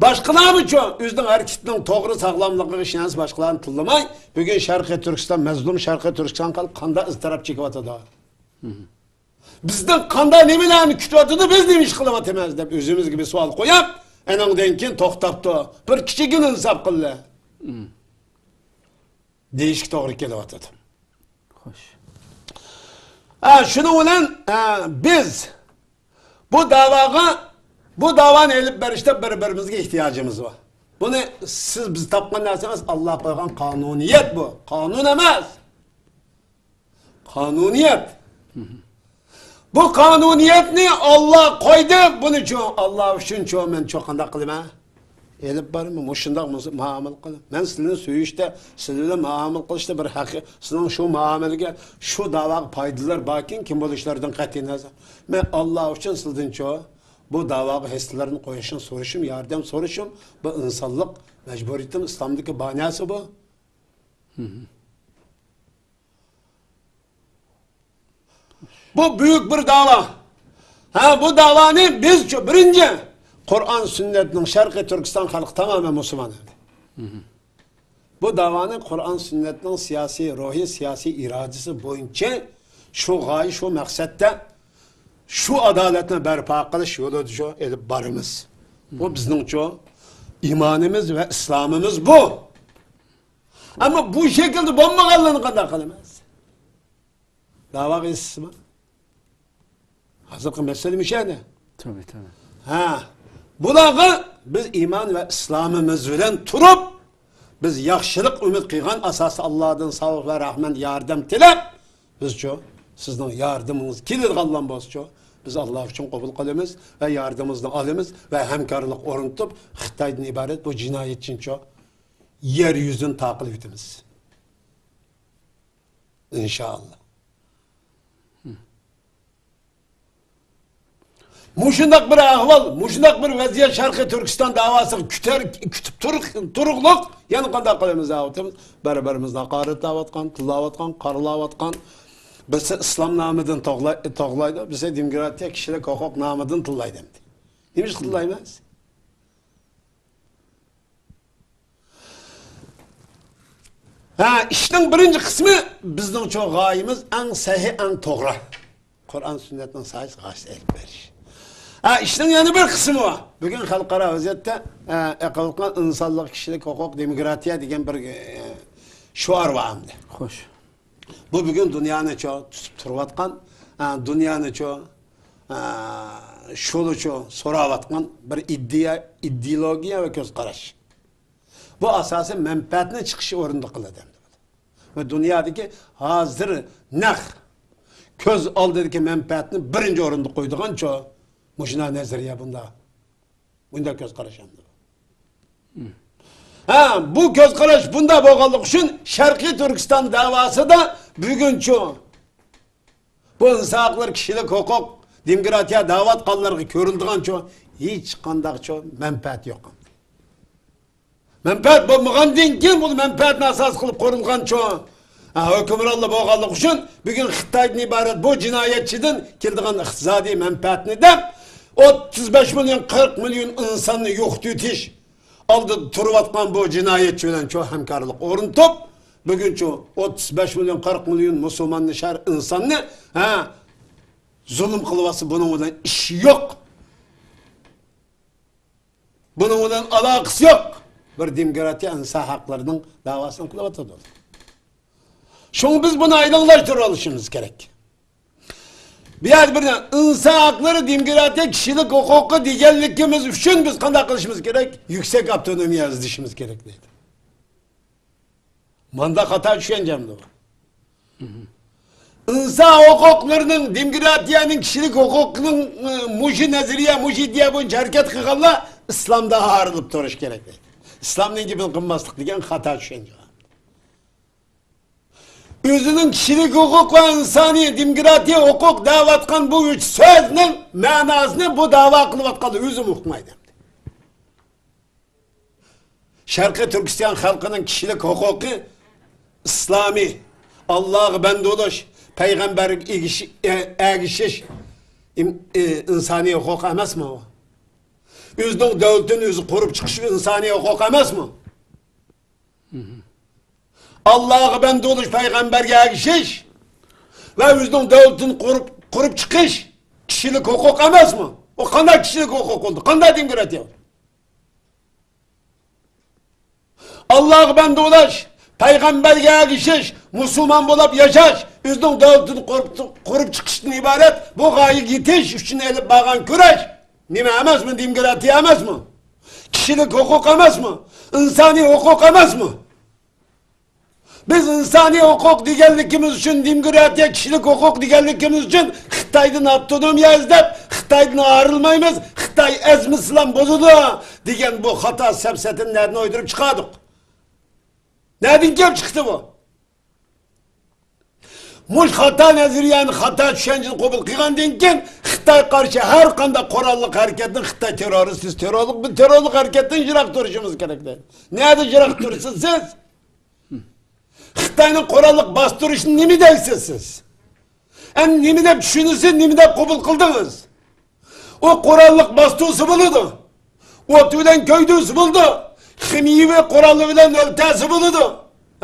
باشقىلارمۇچۇ ئۆزىنىڭ ھەرىكىتىنىڭ توغرا ساغلاملىقىغا ئىشەنسە، باشقىلارنى تىللىماي، بۈگۈن شەرقىي تۈركىستان، مەزلۇم شەرقىي تۈركىستان خەلقى قانداق ئىزتىراپ چېكىۋاتىدۇ؟ بىزدىن قانداق نېمىلەرنى كۈتۈۋاتىدۇ، بىز نېمە ئىش قىلىۋاتىمىز دەپ ئۆزىمىزگە بىر سوئال قويۇپ، ئەنىڭدىن كېيىن توختاپ تۇر، بىر كىچىككىنە ئىنساپ قىللى دېيىشكە توغرا كېلىۋاتىدۇ. خوش. ھە، شۇنىڭ بىلەن، ھە، بىز بۇ داۋاغا، بۇ داۋانى ئېلىپ بېرىشتا بىر-بىرىمىزگە ئېھتىياجىمىز بار. بۇنى سىز، بىز تاپقان نەرسە ئەمەس، ئاللا قويغان قانۇنىيەت بۇ. قانۇن ئەمەس. قانۇنىيەت. بۇ قانۇنىيەتنى ئاللا قويدى، بۇنىچۇ، ئاللا ئۈچۈنچۇ، مەنچۇ قانداق قىلىمەن؟ ئېلىپ بارىمەن، مۇشۇنداق مۇز-، مۇئامىلە قىلىمەن. مەن سىلىنى سۆيۈشتە، سىلەر بىلەن مۇئامىلە قىلىشتا بىر ھەققى، سىلىنىڭ شۇ مۇئامىلىگە، شۇ داۋاغا پايدىلىرى باركەن، كىم بولۇشلىرىدىن قەتئىينەزەر. مەن ئاللا ئۈچۈن سىلىدىنچۇ، بۇ داۋاغا ھەسسىلىرىنى قويۇشنى سورىشىم، ياردەم سورىشىم، بۇ ئىنسانلىق مەجبۇرىيىتىم، ئىسلامدىكى باناسى بۇ. بۇ بۈيۈك بىر داۋا. ھە، بۇ داۋانى بىزچۇ بىرىنچى قۇرئان سۈننەتنىڭ شەرقىي تۈركىستان خەلقى تامامەن مۇسۇلمان ئىدى. بۇ داۋانى قۇرئان سۈننەتنىڭ سىياسىي روھى، سىياسىي ئىرادىسى بويىچە شۇ غايە، شۇ مەقسەتتە، شۇ ئادالەتنى بەرپا قىلىش يولىدا شۇ ئېلىپ بارىمىز. بۇ بىزنىڭچۇ ئىمانىمىز ۋە ئىسلامىمىز بۇ. ئەمما بۇ شەكىلدە بولمىغانلىرىنى قانداق قىلىمىز؟ داۋاغا ھېسسىسىمۇ؟ ھازىرقى مەسىلە مۇشۇ يەردە. تەبىئىي، تەبىئىي. ھە، بۇلارغا بىز ئىمان ۋە ئىسلامىمىز بىلەن تۇرۇپ، بىز ياخشىلىق ئۈمىد قىلغان ئاساستا ئاللادىن ساۋاب ۋە رەھمەت، ياردەم تىلەپ، بىزچۇ، سىزنىڭ ياردىمىڭىز كېلىدىغانلار بولسىچۇ، بىز ئاللا ئۈچۈن قوبۇل قىلىمىز ۋە ياردىمىمىزنى ئالىمىز ۋە ھەمكارلىق ئورنىتىپ، خىتايدىن ئىبارەت بۇ جىنايەتچىنىچۇ يەر يۈزىدىن تاقىلىۋېتىمىز. ئىنشائاللا. مۇشۇنداق بىر ئەھۋال، مۇشۇنداق بىر ۋەزىيەت شەرقىي تۈركىستان داۋاسىغا كۈتەر، كۈتۈپ تۇرۇق-، تۇرۇقلۇق، يەنە قانداق قىلىمىز دەۋاتىمىز؟ بىر-بىرىمىزنى ھاقارەتلەۋاتقان، تىللاۋاتقان، قارىلاۋاتقان. بىرسى ئىسلام نامىدىن توغلاي-، توغلايدۇ، بىرسى دېموكراتىيە، كىشىلىك ھوقۇق نامىدىن تىللايدۇ ئەمدى. نېمە ئىش تىللايمىز؟ ھە، ئىشنىڭ بىرىنچى قىسمى بىزنىڭچۇ غايىمىز ئەڭ سەھىھ، ئەڭ توغرا. قۇرئان سۈننەتنىڭ سايىسىغا ئېلىپ بېرىش. ھە، ئىشنىڭ يەنە بىر قىسمى بار. بۈگۈن خەلقئارا ۋەزىيەتتە، ھە، ئېقىۋاتقان ئىنسانلىق، كىشىلىك ھوقۇق، دېموكراتىيە دېگەن بىر، ئە، شوئار بار ئەمدى. خوش. بۇ بۈگۈن دۇنيانىچۇ تۇتۇپ تۇرۇۋاتقان، ھە، دۇنيانىچۇ، ھە، شۇلىچۇ سوراۋاتقان بىر ئىدىيە، ئىدېئولوگىيە ۋە كۆز قاراش. بۇ ئاساسىي مەنپەئەتنى چىقىش ئورنىدا قىلىدۇ ئەمدى. ۋە دۇنيادىكى ھازىر نەق كۆز ئالدىدىكى مەنپەئەتنى بىرىنچى ئورۇندا قويىدىغانچۇ مۇشۇنداق نەزەرىيە بۇنداق. بۇنداق كۆز قاراش ئەمدى. ھە، بۇ كۆز قاراش بۇنداق بولغانلىقى ئۈچۈن شەرقىي تۈركىستان دەۋاسىدا بۈگۈنچۇ بۇ ئىنسان ھەقلىرى، كىشىلىك ھوقۇق، دېموكراتىيە دەۋاتقانلارغا كۆرۈلىدىغانچۇ ھېچقانداقچۇ مەنپەئەت يوق. مەنپەئەت بولمىغاندىن كېيىن، بۇ مەنپەئەتنى ئاساس قىلىپ قۇرۇلغانچۇ، ھە، ھۆكۈمرانلار بولغانلىقى ئۈچۈن بۈگۈن خىتايدىن ئىبارەت بۇ جىنايەتچىدىن كېلىدىغان ئىقتىسادىي مەنپەئەتنى دەپ، ئوتتۇز بەش مىليون، قىرىق مىليون ئىنساننى يوقىتىۋېتىش ئالدىدا تۇرۇۋاتقان بۇ جىنايەتچى بىلەنچۇ ھەمكارلىق ئورنىتىپ، بۈگۈنچۇ ئوتتۇز بەش مىليون، قىرىق مىليون مۇسۇلماننى، شەرق ئىنساننى، ھە، زۇلۇم قىلىۋاتسا، بۇنىڭ بىلەن ئىشى يوق. بۇنىڭ بىلەن ئالاقىسى يوق. بىر دېموكراتىيە، ئىنسان ھەقلىرىنىڭ دەۋاسىنى قىلىۋاتىدۇ. شۇڭا بىز بۇنى ئايدىڭلاشتۇرۇۋېلىشىمىز كېرەك. بۇ يەردە بىر ئىنسان ھەقلىرى، دېموكراتىيە، كىشىلىك ھوقۇقى دېگەنلىكىمىز ئۈچۈن بىز قانداق قىلىشىمىز كېرەك؟ يۈكسەك ئاپتونومىيە ئىزدىشىمىز كېرەك دەيدۇ. ماندا خاتا چۈشەنچەمدۇ بۇ؟ ئىنسان ھوقۇقلىرىنىڭ، دېموكراتىيەنىڭ، كىشىلىك ھوقۇقنىڭ، ئى، مۇشۇ نەزەرىيە، مۇشۇ ئىدىيە بويىچە ھەرىكەت قىلغانلار ئىسلامدا ئايرىلىپ تۇرۇش كېرەك دەيدۇ. ئىسلامنىڭ گېپىنى قىلماسلىق دېگەن خاتا چۈشەنچە. ئۆزىنىڭ كىشىلىك ھوقۇق ۋە ئىنسانىي دېموكراتىيە ھوقۇق دەۋاتقان بۇ ئۈچ سۆزنىڭ مەناسىنى بۇ دەۋا قىلىۋاتقانلار ئۆزىمۇ ئۇقمايدۇ. شەرقىي تۈركىستان خەلقىنىڭ كىشىلىك ھوقۇقى ئىسلامىي، ئاللاغا بەندە بولۇش، پەيغەمبەرگە ئېگىش-، ئە-، ئەگىشىش، ئىم-، ئى، ئىنسانىي ھوقۇق ئەمەسمۇ؟ ئۆزىنىڭ دۆلىتىنى ئۆزى قۇرۇپ چىقىش ئىنسانىي ھوقۇق ئەمەسمۇ؟ ئاللاغا بەندە بولۇش، پەيغەمبەرگە ئەگىشىش ۋە ئۆزىنىڭ دۆلىتىنى قۇرۇپ، قۇرۇپ چىقىش كىشىلىك ھوقۇق ئەمەسمۇ؟ ئۇ قانداق كىشىلىك ھوقۇق بولدى؟ قانداق دېموكراتىيە بولدى؟ ئاللاغا بەندە بولاش، پەيغەمبەرگە ئەگىشىش، مۇسۇلمان بولاپ ياشاش، ئۆزىنىڭ دۆلىتىنى قۇرۇپ، قۇرۇپ چىقىشتىن ئىبارەت بۇ غايىگە يېتىش ئۈچۈن ئېلىپ بارغان كۈرەش نېمە ئەمەسمۇ؟ دېموكراتىيە ئەمەسمۇ؟ كىشىلىك ھوقۇق ئەمەسمۇ؟ ئىنسانىي ھوقۇق ئەمەسمۇ؟ بىز ئىنسانىي ھوقۇق دېگەنلىكىمىز ئۈچۈن، دېموكراتىيە، كىشىلىك ھوقۇق دېگەنلىكىمىز ئۈچۈن خىتايدىن ئاپتونومىيە ئىزدەپ، خىتايدىن ئايرىلمايمىز، خىتاي ئەزمىسىلا بولىدۇ دېگەن بۇ خاتا سەپسەتىنى نەدىن ئويدۇرۇپ چىقاردۇق؟ نەدىن كېلىپ چىقتى بۇ؟ مۇشۇ خاتا نەزەرىيەنى، خاتا چۈشەنچىنى قوبۇل قىلغاندىن كېيىن، خىتايغا قارشى ھەر قانداق قوراللىق ھەرىكەتنى خىتاي تېررورىست، تېررورلۇق، بىز تېررورلۇق ھەرىكەتتىن يىراق تۇرۇشىمىز كېرەك دەيدۇ. نەدە يىراق تۇرىسىز سىز؟ خىتاينىڭ قوراللىق باستۇرۇشىنى نېمە دەيسىز سىز؟ ئەمدى نېمە دەپ چۈشىنىسىز، نېمە دەپ قوبۇل قىلدىڭىز؟ ئۇ قوراللىق باستۇرسا بولىدۇ. ئوت بىلەن كۆيدۈرسە بولىدۇ. خىمىيەۋى قورالى بىلەن ئۆلتۈرسە بولىدۇ.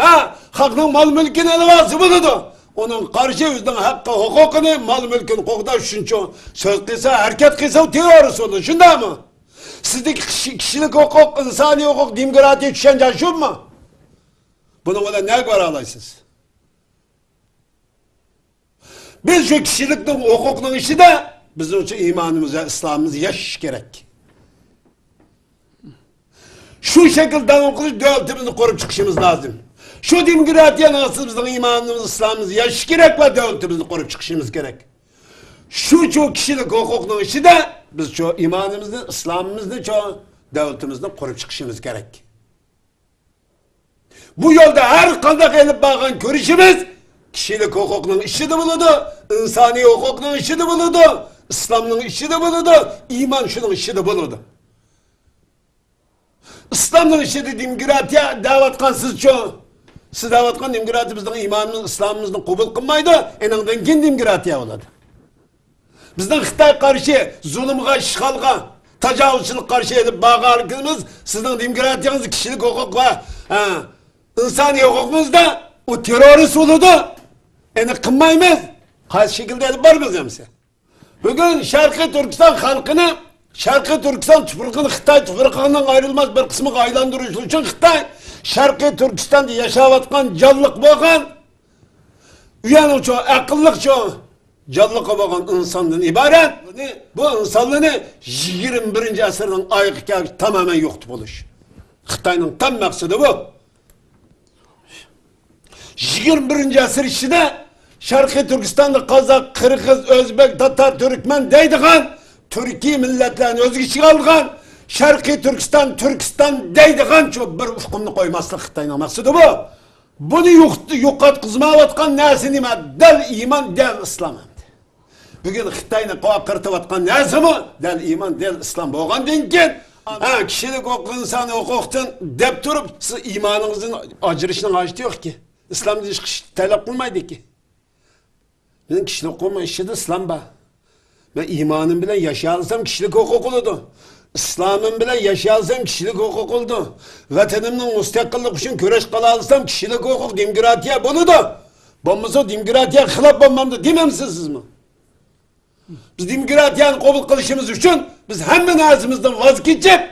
ھە، خەقنىڭ مال-مۈلكىنى ئېلىۋالسا بولىدۇ. ئۇنىڭغا قارشى ئۆزىنىڭ ھەققى، ھوقۇقىنى، مال-مۈلكىنى قوغداش ئۈچۈن سۆز قىلسا، ھەرىكەت قىلسا، ئۇ تېررورىست بولىدۇ. شۇنداقمۇ؟ سىزدىكى كىشى-، كىشىلىك ھوقۇق، ئىنسانىي ھوقۇق، دېموكراتىيە چۈشەنچە شۇمۇ؟ بۇنىڭ بىلەن نەگە بارالايسىز؟ بىز شۇ كىشىلىكنىڭ، ھوقۇقنىڭ ئىچىدە بىزنىڭ شۇ ئىمانىمىز ۋە ئىسلامىمىز ياشىشى كېرەك. شۇ شەكىلدە داۋام قىلىش، دۆلىتىمىزنى قۇرۇپ چىقىشىمىز لازىم. شۇ دېموكراتىيەنىڭ ئاستىدا بىزنىڭ ئىمانىمىز، ئىسلامىمىز ياشىشى كېرەك ۋە دۆلىتىمىزنى قۇرۇپ چىقىشىمىز كېرەك. شۇ، شۇ كىشىلىك ھوقۇقنىڭ ئىچىدە بىز شۇ ئىمانىمىزنى، ئىسلامىمىزنى، شۇ دۆلىتىمىزنى قۇرۇپ چىقىشىمىز كېرەك. بۇ يولدا ھەر قانداق ئېلىپ بارغان كۈرىشىمىز كىشىلىك ھوقۇقنىڭ ئىچىدە بولىدۇ، ئىنسانىي ھوقۇقنىڭ ئىچىدە بولىدۇ، ئىسلامنىڭ ئىچىدە بولىدۇ، ئىمان شۇنىڭ ئىچىدە بولىدۇ. ئىسلامنىڭ ئىچىدە دېموكراتىيە دەۋاتقان سىزچۇ؟ سىز دەۋاتقان دېموكراتىيە بىزنىڭ ئىمانىمىز، ئىسلامىمىزنى قوبۇل قىلمايدۇ، ئېنىڭدىن كېيىن دېموكراتىيە بولىدۇ. بىزنىڭ خىتاي قارشى زۇلۇمغا، ئىشغالغا، تاجاۋۇزچىلىققا قارشى ئېلىپ بارغانلىقىمىز سىزنىڭ دېموكراتىيەڭىزدە، كىشىلىك ھوقۇق ۋە، ھە، ئىنسانىي ھوقۇقىڭىزدا ئۇ تېررورىست بولىدۇ. ئېنى قىلمايمىز. قايسى شەكىلدە ئېلىپ بارىمىز ئەمسە؟ بۈگۈن شەرقىي تۈركىستان خەلقىنى، شەرقىي تۈركىستان تۇپرىقىنى خىتاي تۇپرىقىنىڭ ئايرىلماس بىر قىسمىغا ئايلاندۇرۇش ئۈچۈن خىتاي شەرقىي تۈركىستاندا ياشاۋاتقان جانلىق بولغان، ئۇ يەرنىڭ چوڭ ئەقىللىق، چوڭ جانلىقى بولغان ئىنساندىن ئىبارەت. بۇ ئىنسانلارنى يىگىرمە بىرىنچى ئەسىرنىڭ ئايىغى كەلگۈچە تامامەن يوقىتىپ بولۇش. خىتاينىڭ تام مەقسىتى بۇ. يىگىرمە بىرىنچى ئەسىر ئىچىدە شەرقىي تۈركىستاندا قازاق، قىرغىز، ئۆزبېك، تاتار، تۈركمەن دەيدىغان تۈركىي مىللەتلەرنى ئۆز ئىچىگە ئالغان، شەرقىي تۈركىستان، تۈركىستان دەيدىغانچۇ بىر ئۇقۇمنى قويماسلىق خىتاينىڭ مەقسىتى بۇ. بۇنى يوق-، يوقاتقۇزمايۋاتقان نەرسە نېمە؟ دەل ئىمان، دەل ئىسلام ئەمدى. بۈگۈن خىتاينى قاقىرتىۋاتقان نەرسىمۇ دەل ئىمان، دەل ئىسلام بولغاندىن كېيىن، ھە، كىشىلىك ھوقۇق، ئىنسانىي ھوقۇقتىن دەپ تۇرۇپ، سىز ئىمانىڭىزدىن ئاجرىشىشنىڭ ھاجىتى يوقكى. ئىسلامدىن چىقىش تەلەپ قىلمايدىكى. مېنىڭ كىشىلىك ھوقۇقۇم ئىچىدە ئىسلام بار. مەن ئىمانىم بىلەن ياشىيالىسام، كىشىلىك ھوقۇق بولىدۇ. ئىسلامىم بىلەن ياشىيالىسام، كىشىلىك ھوقۇق بولىدۇ. ۋەتىنىمنىڭ مۇستەقىللىقى ئۈچۈن كۈرەش قىلالىسام، كىشىلىك ھوقۇق، دېموكراتىيە بولىدۇ. بولمىسا، دېموكراتىيەگە خىلاپ بولمامدۇ دېمەمسىز سىزمۇ؟ بىز دېموكراتىيەنى قوبۇل قىلىشىمىز ئۈچۈن بىز ھەممە نەرسىمىزدىن ۋاز كېچىپ،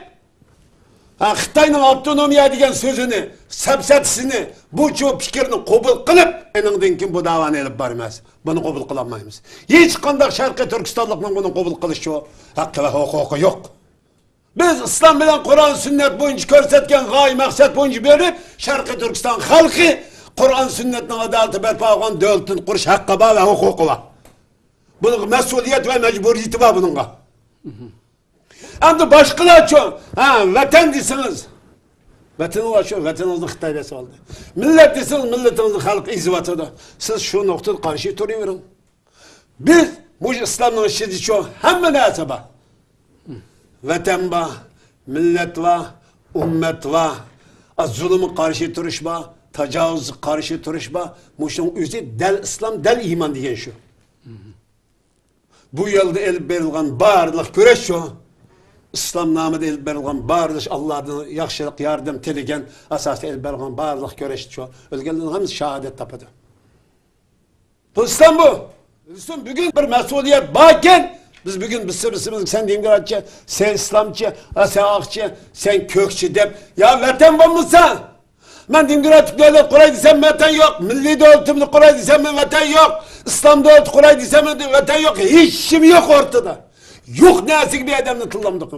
ھە، خىتاينىڭ ئاپتونومىيە دېگەن سۆزىنى، سەپسەتىسىنى، بۇ چۇ پىكىرنى قوبۇل قىلىپ، ئېنىڭدىن كېيىن بۇ داۋانى ئېلىپ بارىمىز. بۇنى قوبۇل قىلالمايمىز. ھېچقانداق شەرقىي تۈركىستانلىقنىڭ بۇنى قوبۇل قىلىش چۇ ھەققى ۋە ھوقۇقى يوق. بىز ئىسلام بىلەن قۇرئان سۈننەت بويىچە كۆرسەتكەن غايە مەقسەت بويىچە بېرىپ، شەرقىي تۈركىستان خەلقى قۇرئان سۈننەتنىڭ ئادالىتى بەرپا بولغان دۆلىتىنى قۇرۇش ھەققى بار ۋە ھوقۇقى بار. بۇنىڭغا مەسئۇلىيەت ۋە مەجبۇرىيىتى بار بۇنىڭغا. ئەمدى باشقىلارچۇ؟ ھە، ۋەتەن دېسىڭىز، ۋەتىنىڭلارچۇ؟ ۋەتىنىڭىزنى خىتاي بېسىپ ئالدى. مىللەت دېسىڭىز، مىللىتىڭىزنى خەلق ئېزىۋاتىدۇ. سىز شۇ نۇقتىدا قارشى تۇرۇۋېرىڭ. بىز مۇشۇ ئىسلامنىڭ ئىچىدىچۇ ھەممە نەرسە بار. ۋەتەن بار، مىللەت بار، ئۈممەت بار. ئا، زۇلۇمغا قارشى تۇرۇش بار، تاجاۋۇزغا قارشى تۇرۇش بار. مۇشۇنىڭ ئۆزى دەل ئىسلام، دەل ئىمان دېگەن شۇ. بۇ يولدا ئېلىپ بېرىلغان بارلىق كۈرەش شۇ. ئىسلام نامىدا ئېلىپ بېرىلغان بارلىق، ئاللادىن ياخشىلىق، ياردەم تىلىگەن ئاساستا ئېلىپ بېرىلغان بارلىق كۈرەش شۇ. ئۆلگەنلەرنىڭ ھەممىسى شاھادەت تاپىدۇ. بۇ ئىسلام بۇ. بىلسۇن، بۈگۈن بىر مەسئۇلىيەت باركەن، بىز بۈگۈن بىرسى بىرسىمىزگە سەن دېموكراتچى، سەن ئىسلامچى، ھە، سەن ئاقچى، سەن كۆكچى دەپ، يا ۋەتەن بولمىسا، مەن دېموكراتىك دۆلەت قۇراي دېسەم، ۋەتەن يوق. مىللىي دۆلىتىمنى قۇراي دېسەم، ۋەتەن يوق. ئىسلام دۆلىتى قۇراي دېسەم، ۋەتەن يوق. ھېچ نېمە يوق ئورتىدا. يوق نەرسىگە بىر ئادەمنى تىللامدۇق.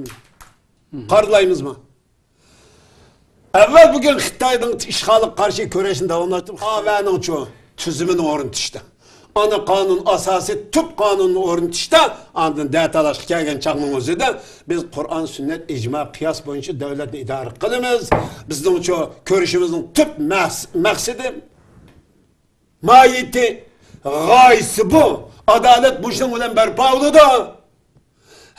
قارىلايمىزمۇ؟ ئەۋۋەل بۈگۈن خىتاينىڭ ئىشغالىغا قارشى كۈرەشنى داۋاملاشتۇرۇپ، خەۋەرنىڭچۇ تۈزۈمىنى ئورنىتىشتا، ئانا قانۇن ئاساسى، تۈپ قانۇننى ئورنىتىشتا، ئاندىن دەتالاشقا كەلگەن چاغنىڭ ئۆزىدە بىز قۇرئان، سۈننەت، ئىجما، قىياس بويىچە دۆلەتنى ئىدارە قىلىمىز. بىزنىڭچۇ كۈرىشىمىزنىڭ تۈپ مەس-، مەقسىتى، ماھىيىتى، غايىسى بۇ. ئادالەت مۇشۇنىڭ بىلەن بەرپا بولىدۇ.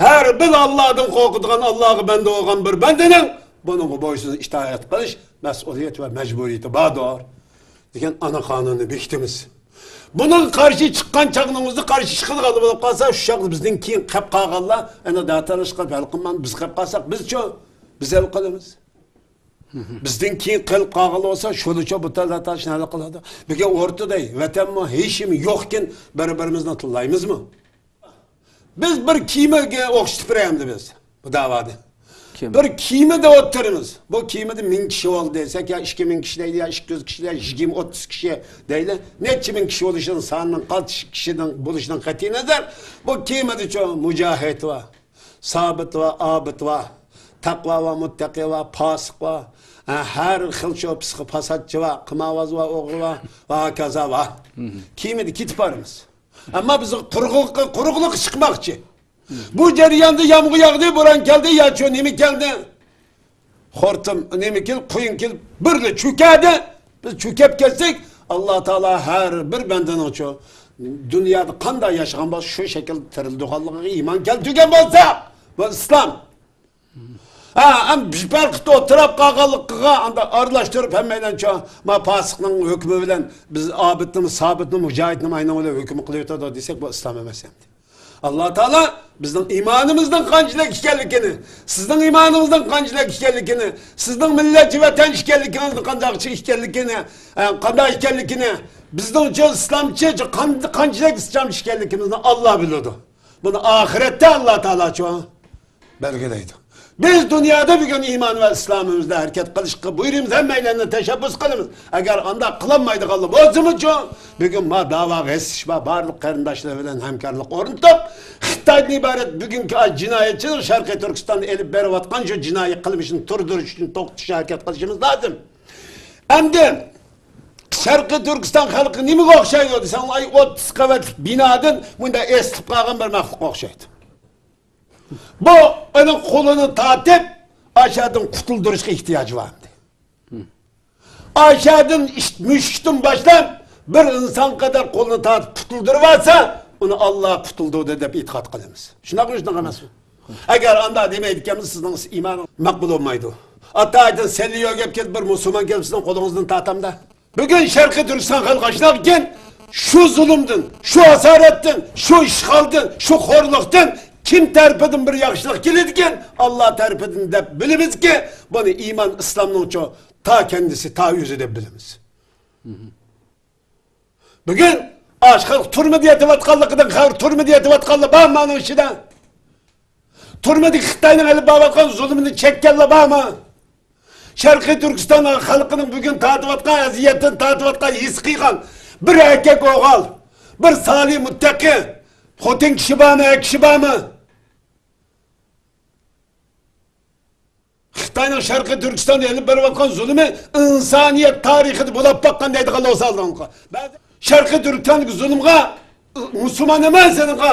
ھەر بىر ئاللادىن قورقىدىغان، ئاللاغا بەندە بولغان بىر بەندىنىڭ بۇنىڭغا بويسۇنۇپ ئىتائەت قىلىش مەسئۇلىيەت ۋە مەجبۇرىيىتى باردۇر، دېگەن ئانا قانۇننى بېكىتىمىز. بۇنىڭغا قارشى چىققان چاغنىڭىزدا، قارشى چىقىدىغانلار بولۇپ قالسا، شۇ چاغدا بىزدىن كېيىن قېلىپ قالغانلار، ئەنە، داتالاشقا ھەل قىلماي بىز قېلىپ قالساق، بىزچۇ؟ بىز ھەل قىلىمىز. بىزدىن كېيىن قېلىپ قالغان بولسا، شۇلىچۇ بۇ تال داتالاشنى ھەل قىلىدۇ. بىزگە ئورتىدەي، ۋەتەنمۇ، ھېچنېمە يوقكىن، بىر-بىرىمىزنى تىللايمىزمۇ؟ بىز بىر كېمىگە ئوخشىتىپ بېرەيلى بىز بۇ داۋادا. كېمە. بىر كېمىدە ئولتۇرىمىز. بۇ كېمىدە مىڭ كىشى بولدى دېسەك، يا ئىككى مىڭ كىشى دەيلى، يا ئىككى يۈز كىشى، يا يىگىرمە، ئوتتۇز كىشى دەيلى. نەچچە مىڭ كىشى بولۇشىدىن، سانىنىڭ قانچە كىشىدىن بولۇشىدىن قەتئىينەزەر، بۇ كېمىدىچۇ مۇجاھىد بار، سابىت بار، ئابىد بار، تەقۋا بار، مۇتتەقى بار، پاسىق بار، ھە، ھەر خىل شۇ پىسقى پاساتچى بار، قىمارۋاز بار، ئوغرى بار ۋە ھاكازا بار. كېمىدە كېتىپ بارىمىز. ئەمما بىز قۇرۇقلۇققا، قۇرۇقلۇققا چىقماقچى. بۇ جەرياندا يامغۇر ياغدى، بوران كەلدى، ياچۇ نېمە كەلدى؟ خورتۇم نېمە كېلىپ، قۇيۇن كېلىپ، بىرلا چۆكەدى. بىز چۆكۈپ كەتسەك، ئاللا تائالا ھەر بىر بەندىنىڭچۇ دۇنيادا قانداق ياشىغان بولسا، شۇ شەكىلدە تىرىلىدىغانلىقىغا ئىمان كەلتۈرگەن بولسا، بۇ ئىسلام. ھە، ئەم بىر پەرقتە ئولتۇراپ قالغانلىقىغا، ئاندا ئارىلاشتۇرۇپ ھەممەيلەنچۇ، ما پاسىقنىڭ ھۆكمى بىلەن بىز ئابىدنىمۇ، سابىتنىمۇ، مۇجاھىدنىمۇ ئاينىڭ بىلەن ھۆكۈم قىلىۋېتىدۇ دېسەك، بۇ ئىسلام ئەمەس ئەمدى. ئاللا تائالا بىزنىڭ ئىمانىمىزنىڭ قانچىلىك ئىكەنلىكىنى، سىزنىڭ ئىمانىڭىزنىڭ قانچىلىك ئىكەنلىكىنى، سىزنىڭ مىللەتچى ۋەتەنچى ئىكەنلىكىڭىزنىڭ قانداقچە ئىكەنلىكىنى، ئە، قانداق ئىكەنلىكىنى، بىزنىڭچۇ ئىسلامچى، قان-، قانچىلىك ئىسلامچى ئىكەنلىكىمىزنى ئاللا بىلىدۇ. بۇنى ئاخىرەتتە ئاللا تائالاچۇ بەلگىلەيدۇ. بىز دۇنيادا بۈگۈن ئىمان ۋە ئىسلامىمىزدا ھەرىكەت قىلىشقا بۇيرۇيمىز، ھەممەيلەننى تەشەببۇس قىلىمىز. ئەگەر ئانداق قىلالمايدىغانلار بولسىمۇچۇ، بۈگۈن ما داۋاغا ھېسىش بار، بارلىق قېرىنداشلار بىلەن ھەمكارلىق ئورنىتىپ، خىتايدىن ئىبارەت بۈگۈنكى جىنايەتچىنىڭ شەرقىي تۈركىستاندا ئېلىپ بېرىۋاتقان شۇ جىنايى قىلمىشىنى تۇردۇرۇش ئۈچۈن، توختىتىشقا ھەرىكەت قىلىشىمىز لازىم. ئەمدى شەرقىي تۈركىستان خەلقى نېمىگە ئوخشايدۇ دېسەڭلار، ئاي، ئوتتۇز قەۋەتلىك بىنادىن مۇنداق ئېسىلىپ قالغان بىر مەخلۇققا ئوخشايدۇ. بۇ ئۇنىڭ قولىنى تارتىپ، ئاشۇ يەردىن قۇتۇلدۇرۇشقا ئېھتىياجى بار ئىدى. ئاشۇ يەردىن ئىش-، مۈشۈكتىن باشلاپ، بىر ئىنسان قەدەر قولىنى تارتىپ قۇتۇلدۇرۇۋالسا، ئۇنى ئاللا قۇتۇلدۇردى دەپ ئېتىقاد قىلىمىز. شۇنداقمۇ، شۇنداق ئەمەسمۇ؟ ئەگەر ئانداق دېمەيدىكەنمىز، سىزنىڭ ئىمانىڭىز مەقبۇل بولمايدۇ. ئاتايدىن سەللىيو گەپ كېلىپ، بىر مۇسۇلمان كېلىپ سىزنىڭ قولىڭىزدىن تارتامدا. بۈگۈن شەرقىي تۈركىستان خەلقى ئاشۇنداق ئىكەن، شۇ زۇلۇمدىن، شۇ ھاسارەتتىن، شۇ ئىشغالدىن، شۇ خورلۇقتىن كىم تەرىپىدىن بىر ياخشىلىق كېلىدىكەن؟ ئاللا تەرىپىدىن دەپ بىلىمىزكى، بۇنى ئىمان ئىسلامنىڭچۇ تا كەندىسى، تا ئۆزى دەپ بىلىمىز. بۈگۈن ئاش خەلق تۈرمىدە يېتىۋاتقانلىقىدىن، خەلق تۈرمىدە يېتىۋاتقانلار بارمۇ ئۇنىڭ ئىچىدە؟ تۈرمىدىكى خىتاينىڭ ئېلىپ بارىۋاتقان زۇلمىنى چەككەنلەر بارمۇ؟ شەرقىي تۈركىستان خەلقىنىڭ بۈگۈن تارتىۋاتقان ئەزىيەتتىن، تارتىۋاتقان، ھېس قىلغان بىر ئەركەك ئوغۇل، بىر سالىھ مۇتتەقى خوتۇن كىشى بارمۇ، ئەر كىشى بارمۇ؟ خىتاينىڭ شەرقىي تۈركىستاندا ئېلىپ بېرىۋاتقان زۇلۇمى ئىنسانىيەت تارىخىدا بولاپ باققان دەيدىغان بولسا ئالدىڭقى. شەرقىي تۈركىستاندىكى زۇلۇمغا مۇسۇلمان ئەمەس ئېنىقى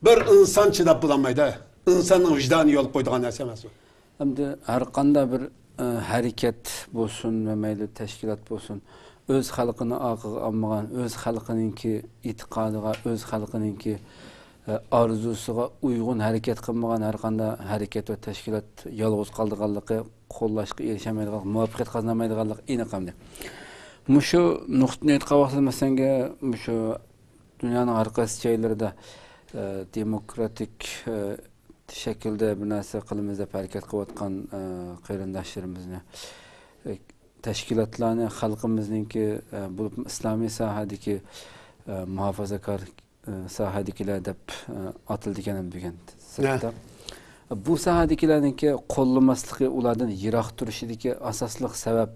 بىر ئىنسان چىداپ بولالمايدۇ. ئىنساننىڭ ۋىجدانى يول قويىدىغان نەرسە ئەمەس ئۇ. ئەمدى ھەر قانداق بىر، ئە، ھەرىكەت بولسۇن ۋە مەيلى تەشكىلات بولسۇن، ئۆز خەلقىنى ئارقىغا ئالمىغان، ئۆز خەلقىنىڭكى ئېتىقادىغا، ئۆز خەلقىنىڭكى، ئە، ئارزۇسىغا ئۇيغۇن ھەرىكەت قىلمىغان ھەر قانداق ھەرىكەت ۋە تەشكىلات يالغۇز قالىدىغانلىقى، قوللاشقا ئېرىشەلمەيدىغانلىقى، مۇۋەپپەقىيەت قازىنالمايدىغانلىقى ئېنىق ئەمدى. مۇشۇ نۇقتىنى ئېيتقان ۋاقتىدا مەسىلەنگە مۇشۇ دۇنيانىڭ ھەر قايسى جايلىرىدا، ئە، دېموكراتىك، ئە، شەكىلدە بىر نەرسە قىلىمىز دەپ ھەرىكەت قىلىۋاتقان، ئە، قېرىنداشلىرىمىزنى، ئە، تەشكىلاتلارنى خەلقىمىزنىڭكى، ئە، بولۇپمۇ ئىسلامىي ساھەدىكى، ئە، مۇھاپىزەكار، ئە، ساھەدىكىلەر دەپ، ئە، ئاتىلىدىكەن بۈگۈن سىرتتا. بۇ ساھەدىكىلەرنىڭكى قوللىماسلىقى، ئۇلاردىن يىراق تۇرۇشىدىكى ئاساسلىق سەۋەب.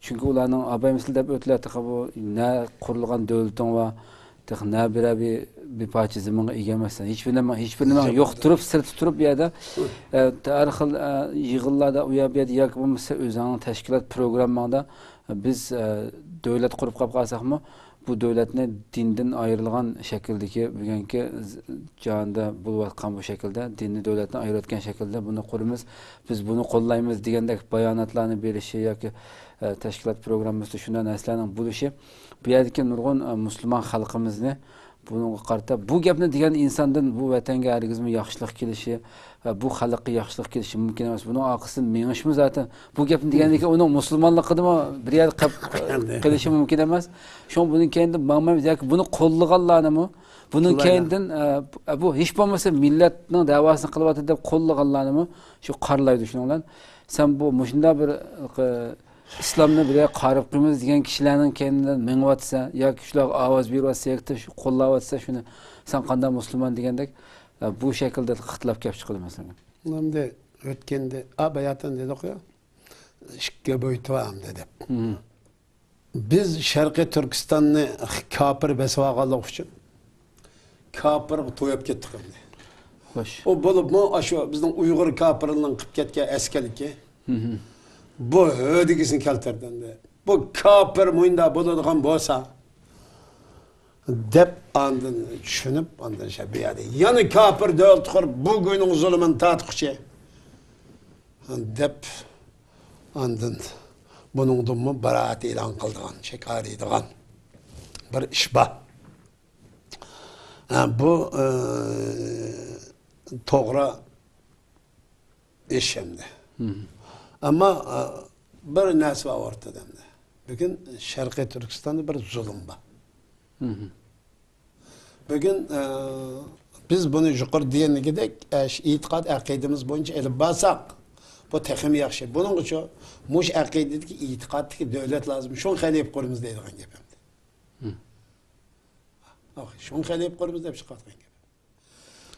چۈنكى ئۇلارنىڭ ئابايمىسىل دەپ ئۆتۈلەتتى، بۇ نە قۇرۇلغان دۆلىتىڭ بار، تېخى نە بىرەر بىر، بىر پارچە زېمىنغا ئىگە ئەمەسسەن. ھېچ بىر نېمە، ھېچ بىر نېمەڭ يوق تۇرۇپ، سىرتتا تۇرۇپ بۇ يەردە، ئە، ھەر خىل، ئە، يىغىنلاردا ئۇ يەر بۇ يەردە ياكى بولمىسا ئۆزۈڭنىڭ تەشكىلات پروگرامماڭدا، ئە، بىز، ئە، دۆلەت قۇرۇپ قاپ قالساقمۇ، بۇ دۆلەتنى دىندىن ئايرىلغان شەكىلدىكى، بۈگۈنكى ز-، جاھاندا بولۇۋاتقان بۇ شەكىلدە دىننى دۆلەتتىن ئايرىۋەتكەن شەكىلدە بۇنى قۇرىمىز، بىز بۇنى قوللايمىز دېگەندەك باياناتلارنى بېرىشى ياكى، ئە، تەشكىلات پروگراممىسىدا شۇنداق نەرسىلەرنىڭ بولۇشى بۇ يەردىكى نۇرغۇن، ئە، مۇسۇلمان خەلقىمىزنى بۇنىڭغا قارىتا، بۇ گەپنى دېگەن ئىنساندىن بۇ ۋەتەنگە ھەرگىزمۇ ياخشىلىق كېلىشى، ئە، بۇ خەلققە ياخشىلىق كېلىشى مۇمكىن ئەمەس. بۇنىڭ ئارقىسىدىن مېڭىشمۇ زاتەن، بۇ گەپنى دېگەندىن كېيىن ئۇنىڭ مۇسۇلمانلىقىدىمۇ بىر يەردە قېلىپ قېلىشى مۇمكىن ئەمەس. شۇڭا بۇنىڭ كەينىدىن ماڭمايمىز ياكى بۇنى قوللىغانلارنىمۇ، بۇنىڭ كەينىدىن، ئە، بۇ ھېچ بولمىسا مىللەتنىڭ دەۋاسىنى قىلىۋاتىدۇ دەپ قوللىغانلارنىمۇ شۇ قارىلايدۇ شۇنىڭ بىلەن. سەن بۇ مۇشۇنداق بىر، ئە، ئىسلامنى بىر يەرگە قارىپ قويىمىز دېگەن كىشىلەرنىڭ كەينىدىن مېڭىۋاتىسەن ياكى شۇلارغا ئاۋاز بېرىۋاتىسەن ياكى شۇ قوللاۋاتىسەن شۇنى، سەن قانداق مۇسۇلمان دېگەندەك، ئە، بۇ شەكىلدە ئىختىلاپ كەپ چىقىدۇ مەسىلەن. ئەمدى ئۆتكەندە، ئا، باياتىن دېدۇق يا، ئىككى بويتۇ ئەمدى دەپ. بىز شەرقىي تۈركىستاننى كاپىر بېسىۋالغانلىقى ئۈچۈن كاپىرغا تويۇپ كەتتۇق ئەمدى. خوش. ئۇ بولۇپمۇ ئاشۇ بىزنىڭ ئۇيغۇر كاپىرلىرىنىڭ قىلىپ كەتكەن ئەسكەرلىكى بۇ ھۆدىگىسىنى كەلتۈردى ئەمدى. بۇ كاپىر مۇنداق بولىدىغان بولسا، دەپ ئاندىن چۈشىنىپ، ئاندىن شە-، بۇ يەردە يەنە كاپىر دۆلەت قۇرۇپ، بۇ گۇينىڭ زۇلۇمىنى تارتقۇچى، دەپ ئاندىن بۇنىڭدىنمۇ بارائەت ئېلان قىلىدىغان، شەكارىيدىغان بىر ئىش بار. ھە، بۇ، ئە، توغرا ئىش ئەمدى. ئەمما، ئە، بىر نەرسە بار ئورتىدا ئەمدى. بۈگۈن شەرقىي تۈركىستاندا بىر زۇلۇم بار. بۈگۈن، ئە، بىز بۇنى يۇقىرىدا دېگىنىدەك، ئە، شۇ ئېتىقاد ئەقىدىمىز بويىچە ئېلىپ بارساق، بۇ تېخىمۇ ياخشى. بۇنىڭ ئۈچۈن مۇشۇ ئەقىدىدىكى، ئېتىقادتىكى دۆلەت لازىم. شۇڭا خەلىپە قۇرىمىز دەيدىغان گەپ ئەمدى. شۇڭا خەلىپە قۇرىمىز دەپ چىقىۋاتقان گەپ.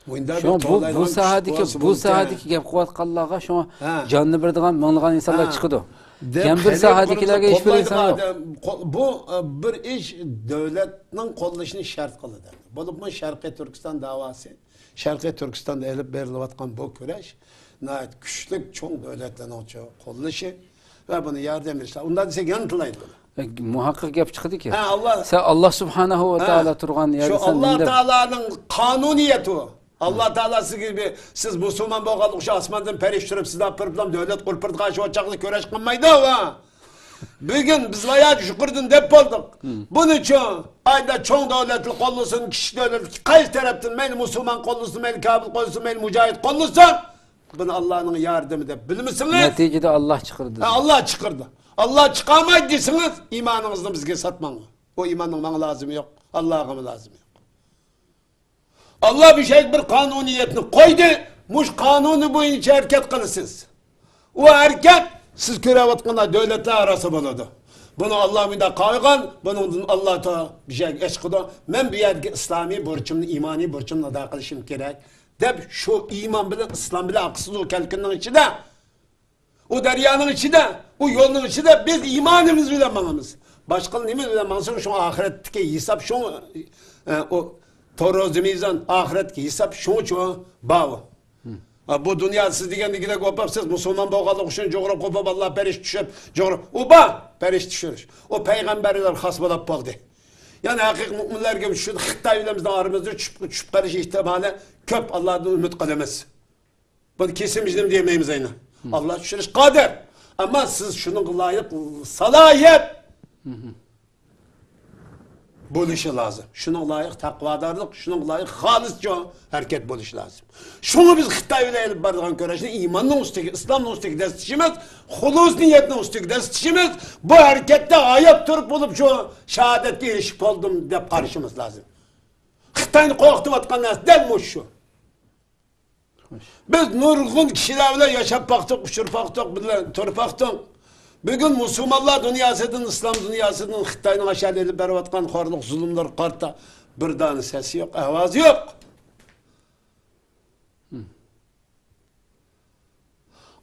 شۇڭا بۇ، بۇ ساھەدىكى، بۇ ساھەدىكى گەپ قىلىۋاتقانلارغا شۇڭا جاننى بېرىدىغان، ماڭىدىغان ئىنسانلار چىقىدۇ. يەنە بىر ساھەدىكىلەرگە ھېچ بىر ئىنسان يوق. بۇ، ئە، بىر ئىش دۆلەتنىڭ قوللىشىنى شەرت قىلىدۇ. بولۇپمۇ شەرقىي تۈركىستان داۋاسى، شەرقىي تۈركىستاندا ئېلىپ بېرىلىۋاتقان بۇ كۈرەش ناھايىتى كۈچلۈك، چوڭ دۆلەتلەرنىڭ قوللىشى ۋە بۇنى ياردەم بېرىشلەر. ئۇنداق دېسەك يەنە تىللايدۇ. ئە، مۇھەققەق گەپ چىقىدىكى. ھە، ئاللا. سەن ئاللا سۇبھانەھۇ ۋە تائالا تۇرغان يەردە شۇ سەن ئاللا نېمە دەپ؟ تائالانىڭ قانۇنىيىتى ئۇ. ئاللا تائالا سىزگە بىر، سىز مۇسۇلمان بولغانلىقى ئۈچۈن ئاسماندىن پەرىشتە چۈشۈرۈپ، سىزدە بىر پىلان دۆلەت قۇرۇپ بېرىدىغان شۇ چاغدا كۈرەش قىلمايدۇ. ۋە بۈگۈن بىز بايا يۇقىرىدىن دەپ بولدۇق. بۇنىڭ ئۈچۈن ئايدا چوڭ دۆلەتلەر قوللىسۇن، كىچىك دۆلەتلەر قايسى تەرەپتىن، مەيلى مۇسۇلمان قوللىسۇن، مەيلى كاپىر قوللىسۇن، مەيلى مۇجاھىد قوللىسۇن، بۇنى ئاللانىڭ ياردىمى دەپ بىلمىسىڭىز، نەتىجىدە ئاللا چىقىرىدۇ. ھە، ئاللا چىقىرىدۇ. ئاللا چىقارمايدۇ دېسىڭىز، ئىمانىڭىزنى بىزگە ساتماڭ. ئۇ ئىماننىڭ ماڭا لازىمى يوق، ئاللاغىمۇ لازىمى يوق. ئاللا بىشەك بىر قانۇنىيەتنى قويدى، مۇش قانۇنى بويىچە ھەرىكەت قىلىسىز. ئۇ ھەرىكەت سىز كۆرۈۋاتقان دۆلەتلەر ئاراسى بولىدۇ. بۇنى ئاللا مۇنداق قويغان، بۇنىڭدىن ئاللا تا بىشەك ئىش قىلىدۇ. مەن بۇ يەردىكى ئىسلامىي بۇرچۇمنى، ئىمانىي بۇرچۇمنى ئادا قىلىشىم كېرەك، دەپ شۇ ئىمان بىلەن، ئىسلام بىلەن ئاقسىز ئۇ كەلكۈننىڭ ئىچىدە، ئۇ دەريانىڭ ئىچىدە، ئۇ يولنىڭ ئىچىدە بىز ئىمانىمىز بىلەن ماڭىمىز. باشقىلار نېمە بىلەن ماڭسۇن، شۇ ئاخىرەتتىكى ھېساب شۇ، ئە، ئۇ تورۇزى مىزان، ئاخىرەتتىكى ھېساب شۇڭىچۇ باۋۇ. ھا، بۇ دۇنيا سىز دېگەندىكىدەك ئوپاپ، سىز مۇسۇلمان بولغانلىقى ئۈچۈن جۇغرا قوپۇپ، ئاللا پەرىشتە چۈشۈپ، جۇغرا، ئۇ بار، پەرىشتە چۈشۈرۈش. ئۇ پەيغەمبەرلەر خاس بولاپ بولدى. يەنى ھەقىقىي مۇئمىنلەرگە شۇ خىتاي بىلەن بىزنىڭ ئارىمىزدا چۈشۈپ، چۈشۈپ قېلىش ئېھتىمالى كۆپ، ئاللادىن ئۈمىد قىلىمىز. بۇنى كېسىم جىنىم دېمەيمىز ئەينى. ئاللا چۈشۈرۈش قادىر. ئەمما سىز شۇنىڭغا لايىق سالاھىيەت بولۇشى لازىم. شۇنىڭغا لايىق تەقۋادارلىق، شۇنىڭغا لايىق خالىسچە ھەرىكەت بولۇشى لازىم. شۇڭا بىز خىتاي بىلەن ئېلىپ بارىدىغان كۈرەشنى ئىماننىڭ ئۈستىگە، ئىسلامنىڭ ئۈستىگە دەسسىتىشىمىز، خۇلۇس نىيەتنىڭ ئۈستىگە دەسسىتىشىمىز، بۇ ھەرىكەتتە ھايات تۇرۇپ بولۇپ شۇ شاھادەتكە ئېرىشىپ بولدۇم دەپ قارىشىمىز لازىم. خىتاينى قورقۇتۇۋاتقان نەرسە دەل مۇشۇ. بىز نۇرغۇن كىشىلەر بىلەن ياشاپ باقتۇق، ئۇچۇرۇپ باقتۇق، بىللە تۇرۇپ باقتۇق. بۈگۈن مۇسۇلمانلار دۇنياسىدىن، ئىسلام دۇنياسىدىن خىتاينىڭ ئاشۇ يەردە ئېلىپ بېرىۋاتقان خورلۇق، زۇلۇملىرىغا قارىتا بىر دانە سەسى يوق، ئاۋازى يوق.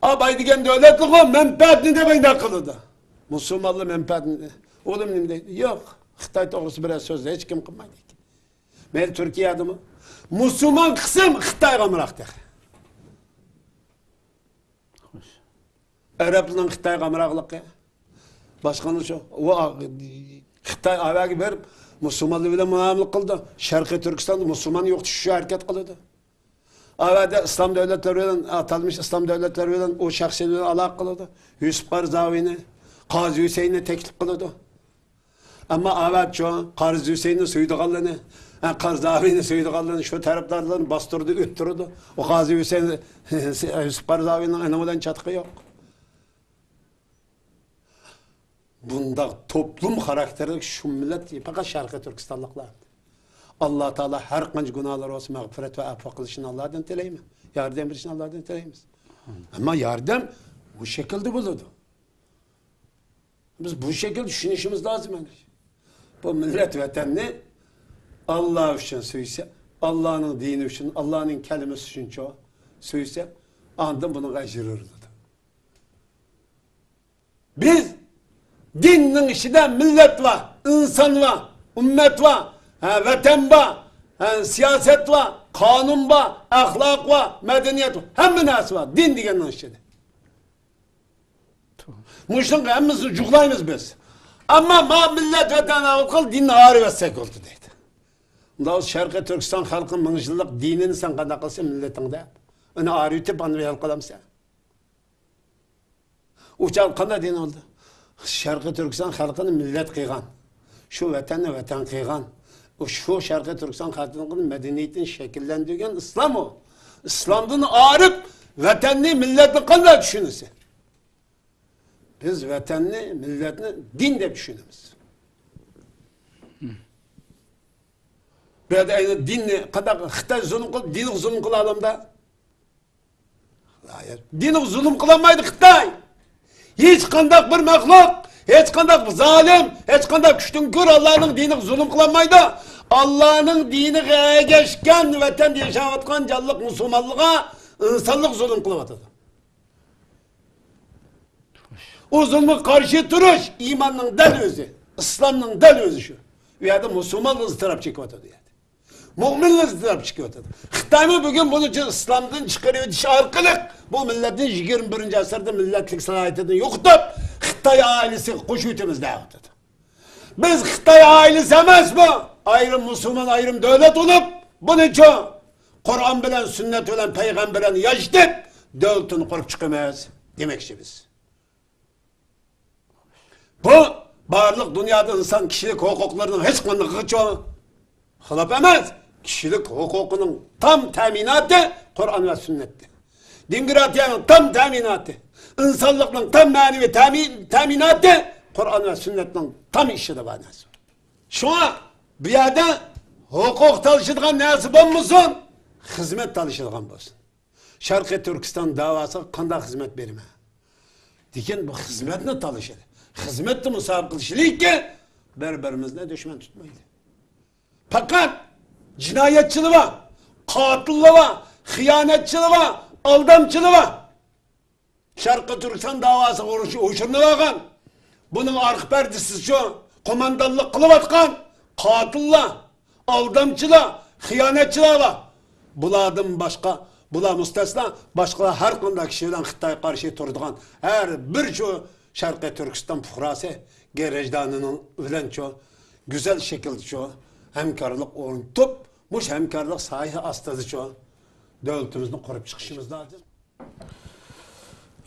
ئا، باي دېگەن دۆلەتلىكمۇ مەنپەئەتنى دەپ ئەينەك قىلىدۇ. مۇسۇلمانلار مەنپەئەتنى، ئۇلار نېمە دەيدۇ؟ يوق، خىتاي توغرىسىدا بىرەر سۆز ھېچكىم قىلمايدۇ. مەيلى تۈركىيەدىمۇ مۇسۇلمان قىسىم خىتايغا ئامراق تېخى. ئەرەبنىڭ خىتايغا ئامراقلىقى. باشقىنى شۇ، ئۇ خىتاي ئاۋەگە بېرىپ مۇسۇلمانلار بىلەن مۇئامىلە قىلىدۇ. شەرقىي تۈركىستاندا مۇسۇلمان يوقىتىش ئۈچۈن ھەرىكەت قىلىدۇ. ئاۋەدە ئىسلام دۆلەتلىرى بىلەن، ئاتالمىش ئىسلام دۆلەتلىرى بىلەن ئۇ شەخسلەر بىلەن ئالاقە قىلىدۇ. يۈسۈپ قارزاۋىنى، قازى ھۈسەيننى تەكلىپ قىلىدۇ. ئەمما ئاۋەتچۇ قازى ھۈسەيننى سۆيىدىغانلىرىنى، ھە، قارزاۋىنى سۆيىدىغانلىرىنى، شۇ تەرەپدارلىرىنى باستۇرىدۇ، ئۆلتۈرىدۇ. ئۇ قازى ھۈسەين، يۈسۈپ قارزاۋىنىڭ ئۇنىڭ بىلەن چاتىقى يوق. بۇنداق توپلۇم خاراكتېرلىك شۇ مىللەت پەقەت شەرقىي تۈركىستانلىقلار. ئاللا تائالا ھەر قانچە گۇناھلار بولسا مەغپىرەت ۋە ئەپۇ قىلىشىنى ئاللادىن تىلەيمەن. ياردەم بېرىشىنى ئاللادىن تىلەيمىز. ئەمما ياردەم بۇ شەكىلدە بولىدۇ. بىز بۇ شەكىلدە چۈشىنىشىمىز لازىم ئەمەس. بۇ مىللەت ۋەتەننى ئاللا ئۈچۈن سۆيسە، ئاللانىڭ دىنى ئۈچۈن، ئاللانىڭ كەلىمىسى ئۈچۈن چو-، سۆيسە، ئاندىن بۇنىڭغا ئەجىر بېرىلىدۇ. بىز دىننىڭ ئىچىدە مىللەت بار، ئىنسان بار، ئۈممەت بار، ھە، ۋەتەن بار، ھە، سىياسەت بار، قانۇن بار، ئەخلاق بار، مەدەنىيەت بار، ھەممە نەرسە بار دىن دېگەننىڭ ئىچىدە. مۇشۇنىڭ ھەممىسىنى جۇغلايمىز بىز. ئەمما ما مىللەت ۋەتەن ئاۋۇتقىل دىننى ئارىۋەتسەك بولدى دەيدۇ. ئۇنداق بولسا شەرقىي تۈركىستان خەلقى مىڭ يىللىق دىنىنى سەن قانداق قىلىسەن مىللىتىڭدە؟ ئۇنى ئارىۋېتىپ ئاندىن ھەل قىلامسەن؟ ئۇ چاغ قانداق دىن بولدى؟ شەرقىي تۈركىستان خەلقىنى مىللەت قىلغان، شۇ ۋەتەننى ۋەتەن قىلغان، شۇ شەرقىي تۈركىستان خەلقىنىڭ مەدەنىيىتىنى شەكىللەندۈرگەن ئىسلام ئۇ. ئىسلامدىن ئايرىپ ۋەتەننى، مىللەتنى قانداق چۈشىنىسەن؟ بىز ۋەتەننى، مىللەتنى دىن دەپ چۈشىنىمىز. بۇ يەردە ئەينى دىننى قانداق خىتاي زۇلۇم قىلىپ، دىنغا زۇلۇم قىلالامدا؟ دىنغا زۇلۇم قىلالمايدۇ خىتاي. ھېچقانداق بىر مەخلۇق، ھېچقانداق بىر زالىم، ھېچقانداق كۈچتىن كۆر ئاللانىڭ دىنىغا زۇلۇم قىلالمايدۇ. ئاللانىڭ دىنىغا ئەگەشكەن ۋەتەندە ياشاۋاتقان جانلىق مۇسۇلمانلارغا ئىنسانلىق زۇلۇم قىلىۋاتىدۇ. ئۇ زۇلمىغا قارشى تۇرۇش ئىماننىڭ دەل ئۆزى، ئىسلامنىڭ دەل ئۆزى شۇ. ئۇ يەردە مۇسۇلمانلار ئىزتىراپ چېكىۋاتىدۇ ئۇ يەردە. مۆمىنلەر ئىزتىراپ چېكىۋاتىدۇ. خىتايمۇ بۈگۈن بۇنى ئىسلامدىن چىقىرىۋېتىش ئارقىلىق بۇ مىللەتنى يىگىرمە بىرىنچى ئەسىردە مىللەتلىك سالاھىيىتىدىن يوقىتىپ، خىتاي ئائىلىسىگە قوشۇۋېتىمىز دەۋاتىدۇ. بىز خىتاي ئائىلىسى ئەمەس بۇ. ئايرىم مۇسۇلمان، ئايرىم دۆلەت بولۇپ، بۇنىچۇ قۇرئان بىلەن، سۈننەت بىلەن، پەيغەمبەر بىلەن ياشىتىپ، دۆلىتىنى قۇرۇپ چىقىمىز دېمەكچى بىز. بۇ بارلىق دۇنيادا ئىنسان كىشىلىك ھوقۇقلىرىنىڭ ھېچقاندىقىغىچۇ خىلاپ ئەمەس. كىشىلىك ھوقۇقىنىڭ تام تەمىناتى قۇرئان ۋە سۈننەتتە. دېموكراتىيەنىڭ تام تەمىناتى، ئىنسانلىقنىڭ تام مەنىۋى تەمى-، تەمىناتى قۇرئان ۋە سۈننەتنىڭ تام ئىچىدە بار نەرسە. شۇڭا بۇ يەردە ھوقۇق تالىشىدىغان نەرسە بولمىسۇن، خىزمەت تالىشىدىغان بولسۇن. شەرقىي تۈركىستان داۋاسىغا قانداق خىزمەت بېرىمەن؟ لېكىن بۇ خىزمەتنى تالىشىدۇ. خىزمەتتە مۇسابىقىلىشىشكە بىر-بىرىمىزنى دۈشمەن تۇتمايلى. پەقەت جىنايەتچىلىرى بار، قاتىللىرى بار، خىيانەتچىلىرى بار، ئالدامچىلىرى بار. شەرقىي تۈركىستان داۋاسىغا ئۇرۇش-، ئۇچرىنىۋالغان، بۇنىڭ ئارقا پەردىسىچۇ قوماندانلىق قىلىۋاتقان قاتىللار، ئالدامچىلار، خىيانەتچىلەر بار. بۇلاردىن باشقا، بۇلار مۇستەسنا، باشقىلار ھەر قانداق كىشى بىلەن خىتايغا قارشى تۇرىدىغان ھەر بىر شۇ شەرقىي تۈركىستان پۇقراسى گېرەجدانىنىڭ بىلەن شۇ گۈزەل شەكىلدە شۇ ھەمكارلىق ئورنىتىپ، مۇشۇ ھەمكارلىق سايىسى ئاستىدا شۇ دۆلىتىمىزنى قۇرۇپ چىقىشىمىز لازىم.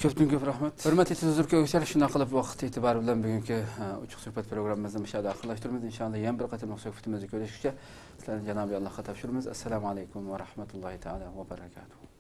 كۆپتىن كۆپ رەھمەت. ھۆرمەتلى تېلېۋىزور كۆرگۈچىلەر، شۇنداق قىلىپ ۋاقىت ئېتىبارى بىلەن بۈگۈنكى، ئە، ئوچۇق سۆھبەت پروگراممىمىزنى مۇشۇ يەردە ئاخىرلاشتۇرىمىز. ئىنشائاللا يەنە بىر قېتىملىق سۆھبىتىمىزدە كۆرۈشكىچە سىلەرنى جانابى ئاللاغا تاپشۇرىمىز. ئەسسالامۇ ئەلەيكۇم ۋە رەھمەتۇللاھى تائالا ۋە بەرەكاتۇھۇ.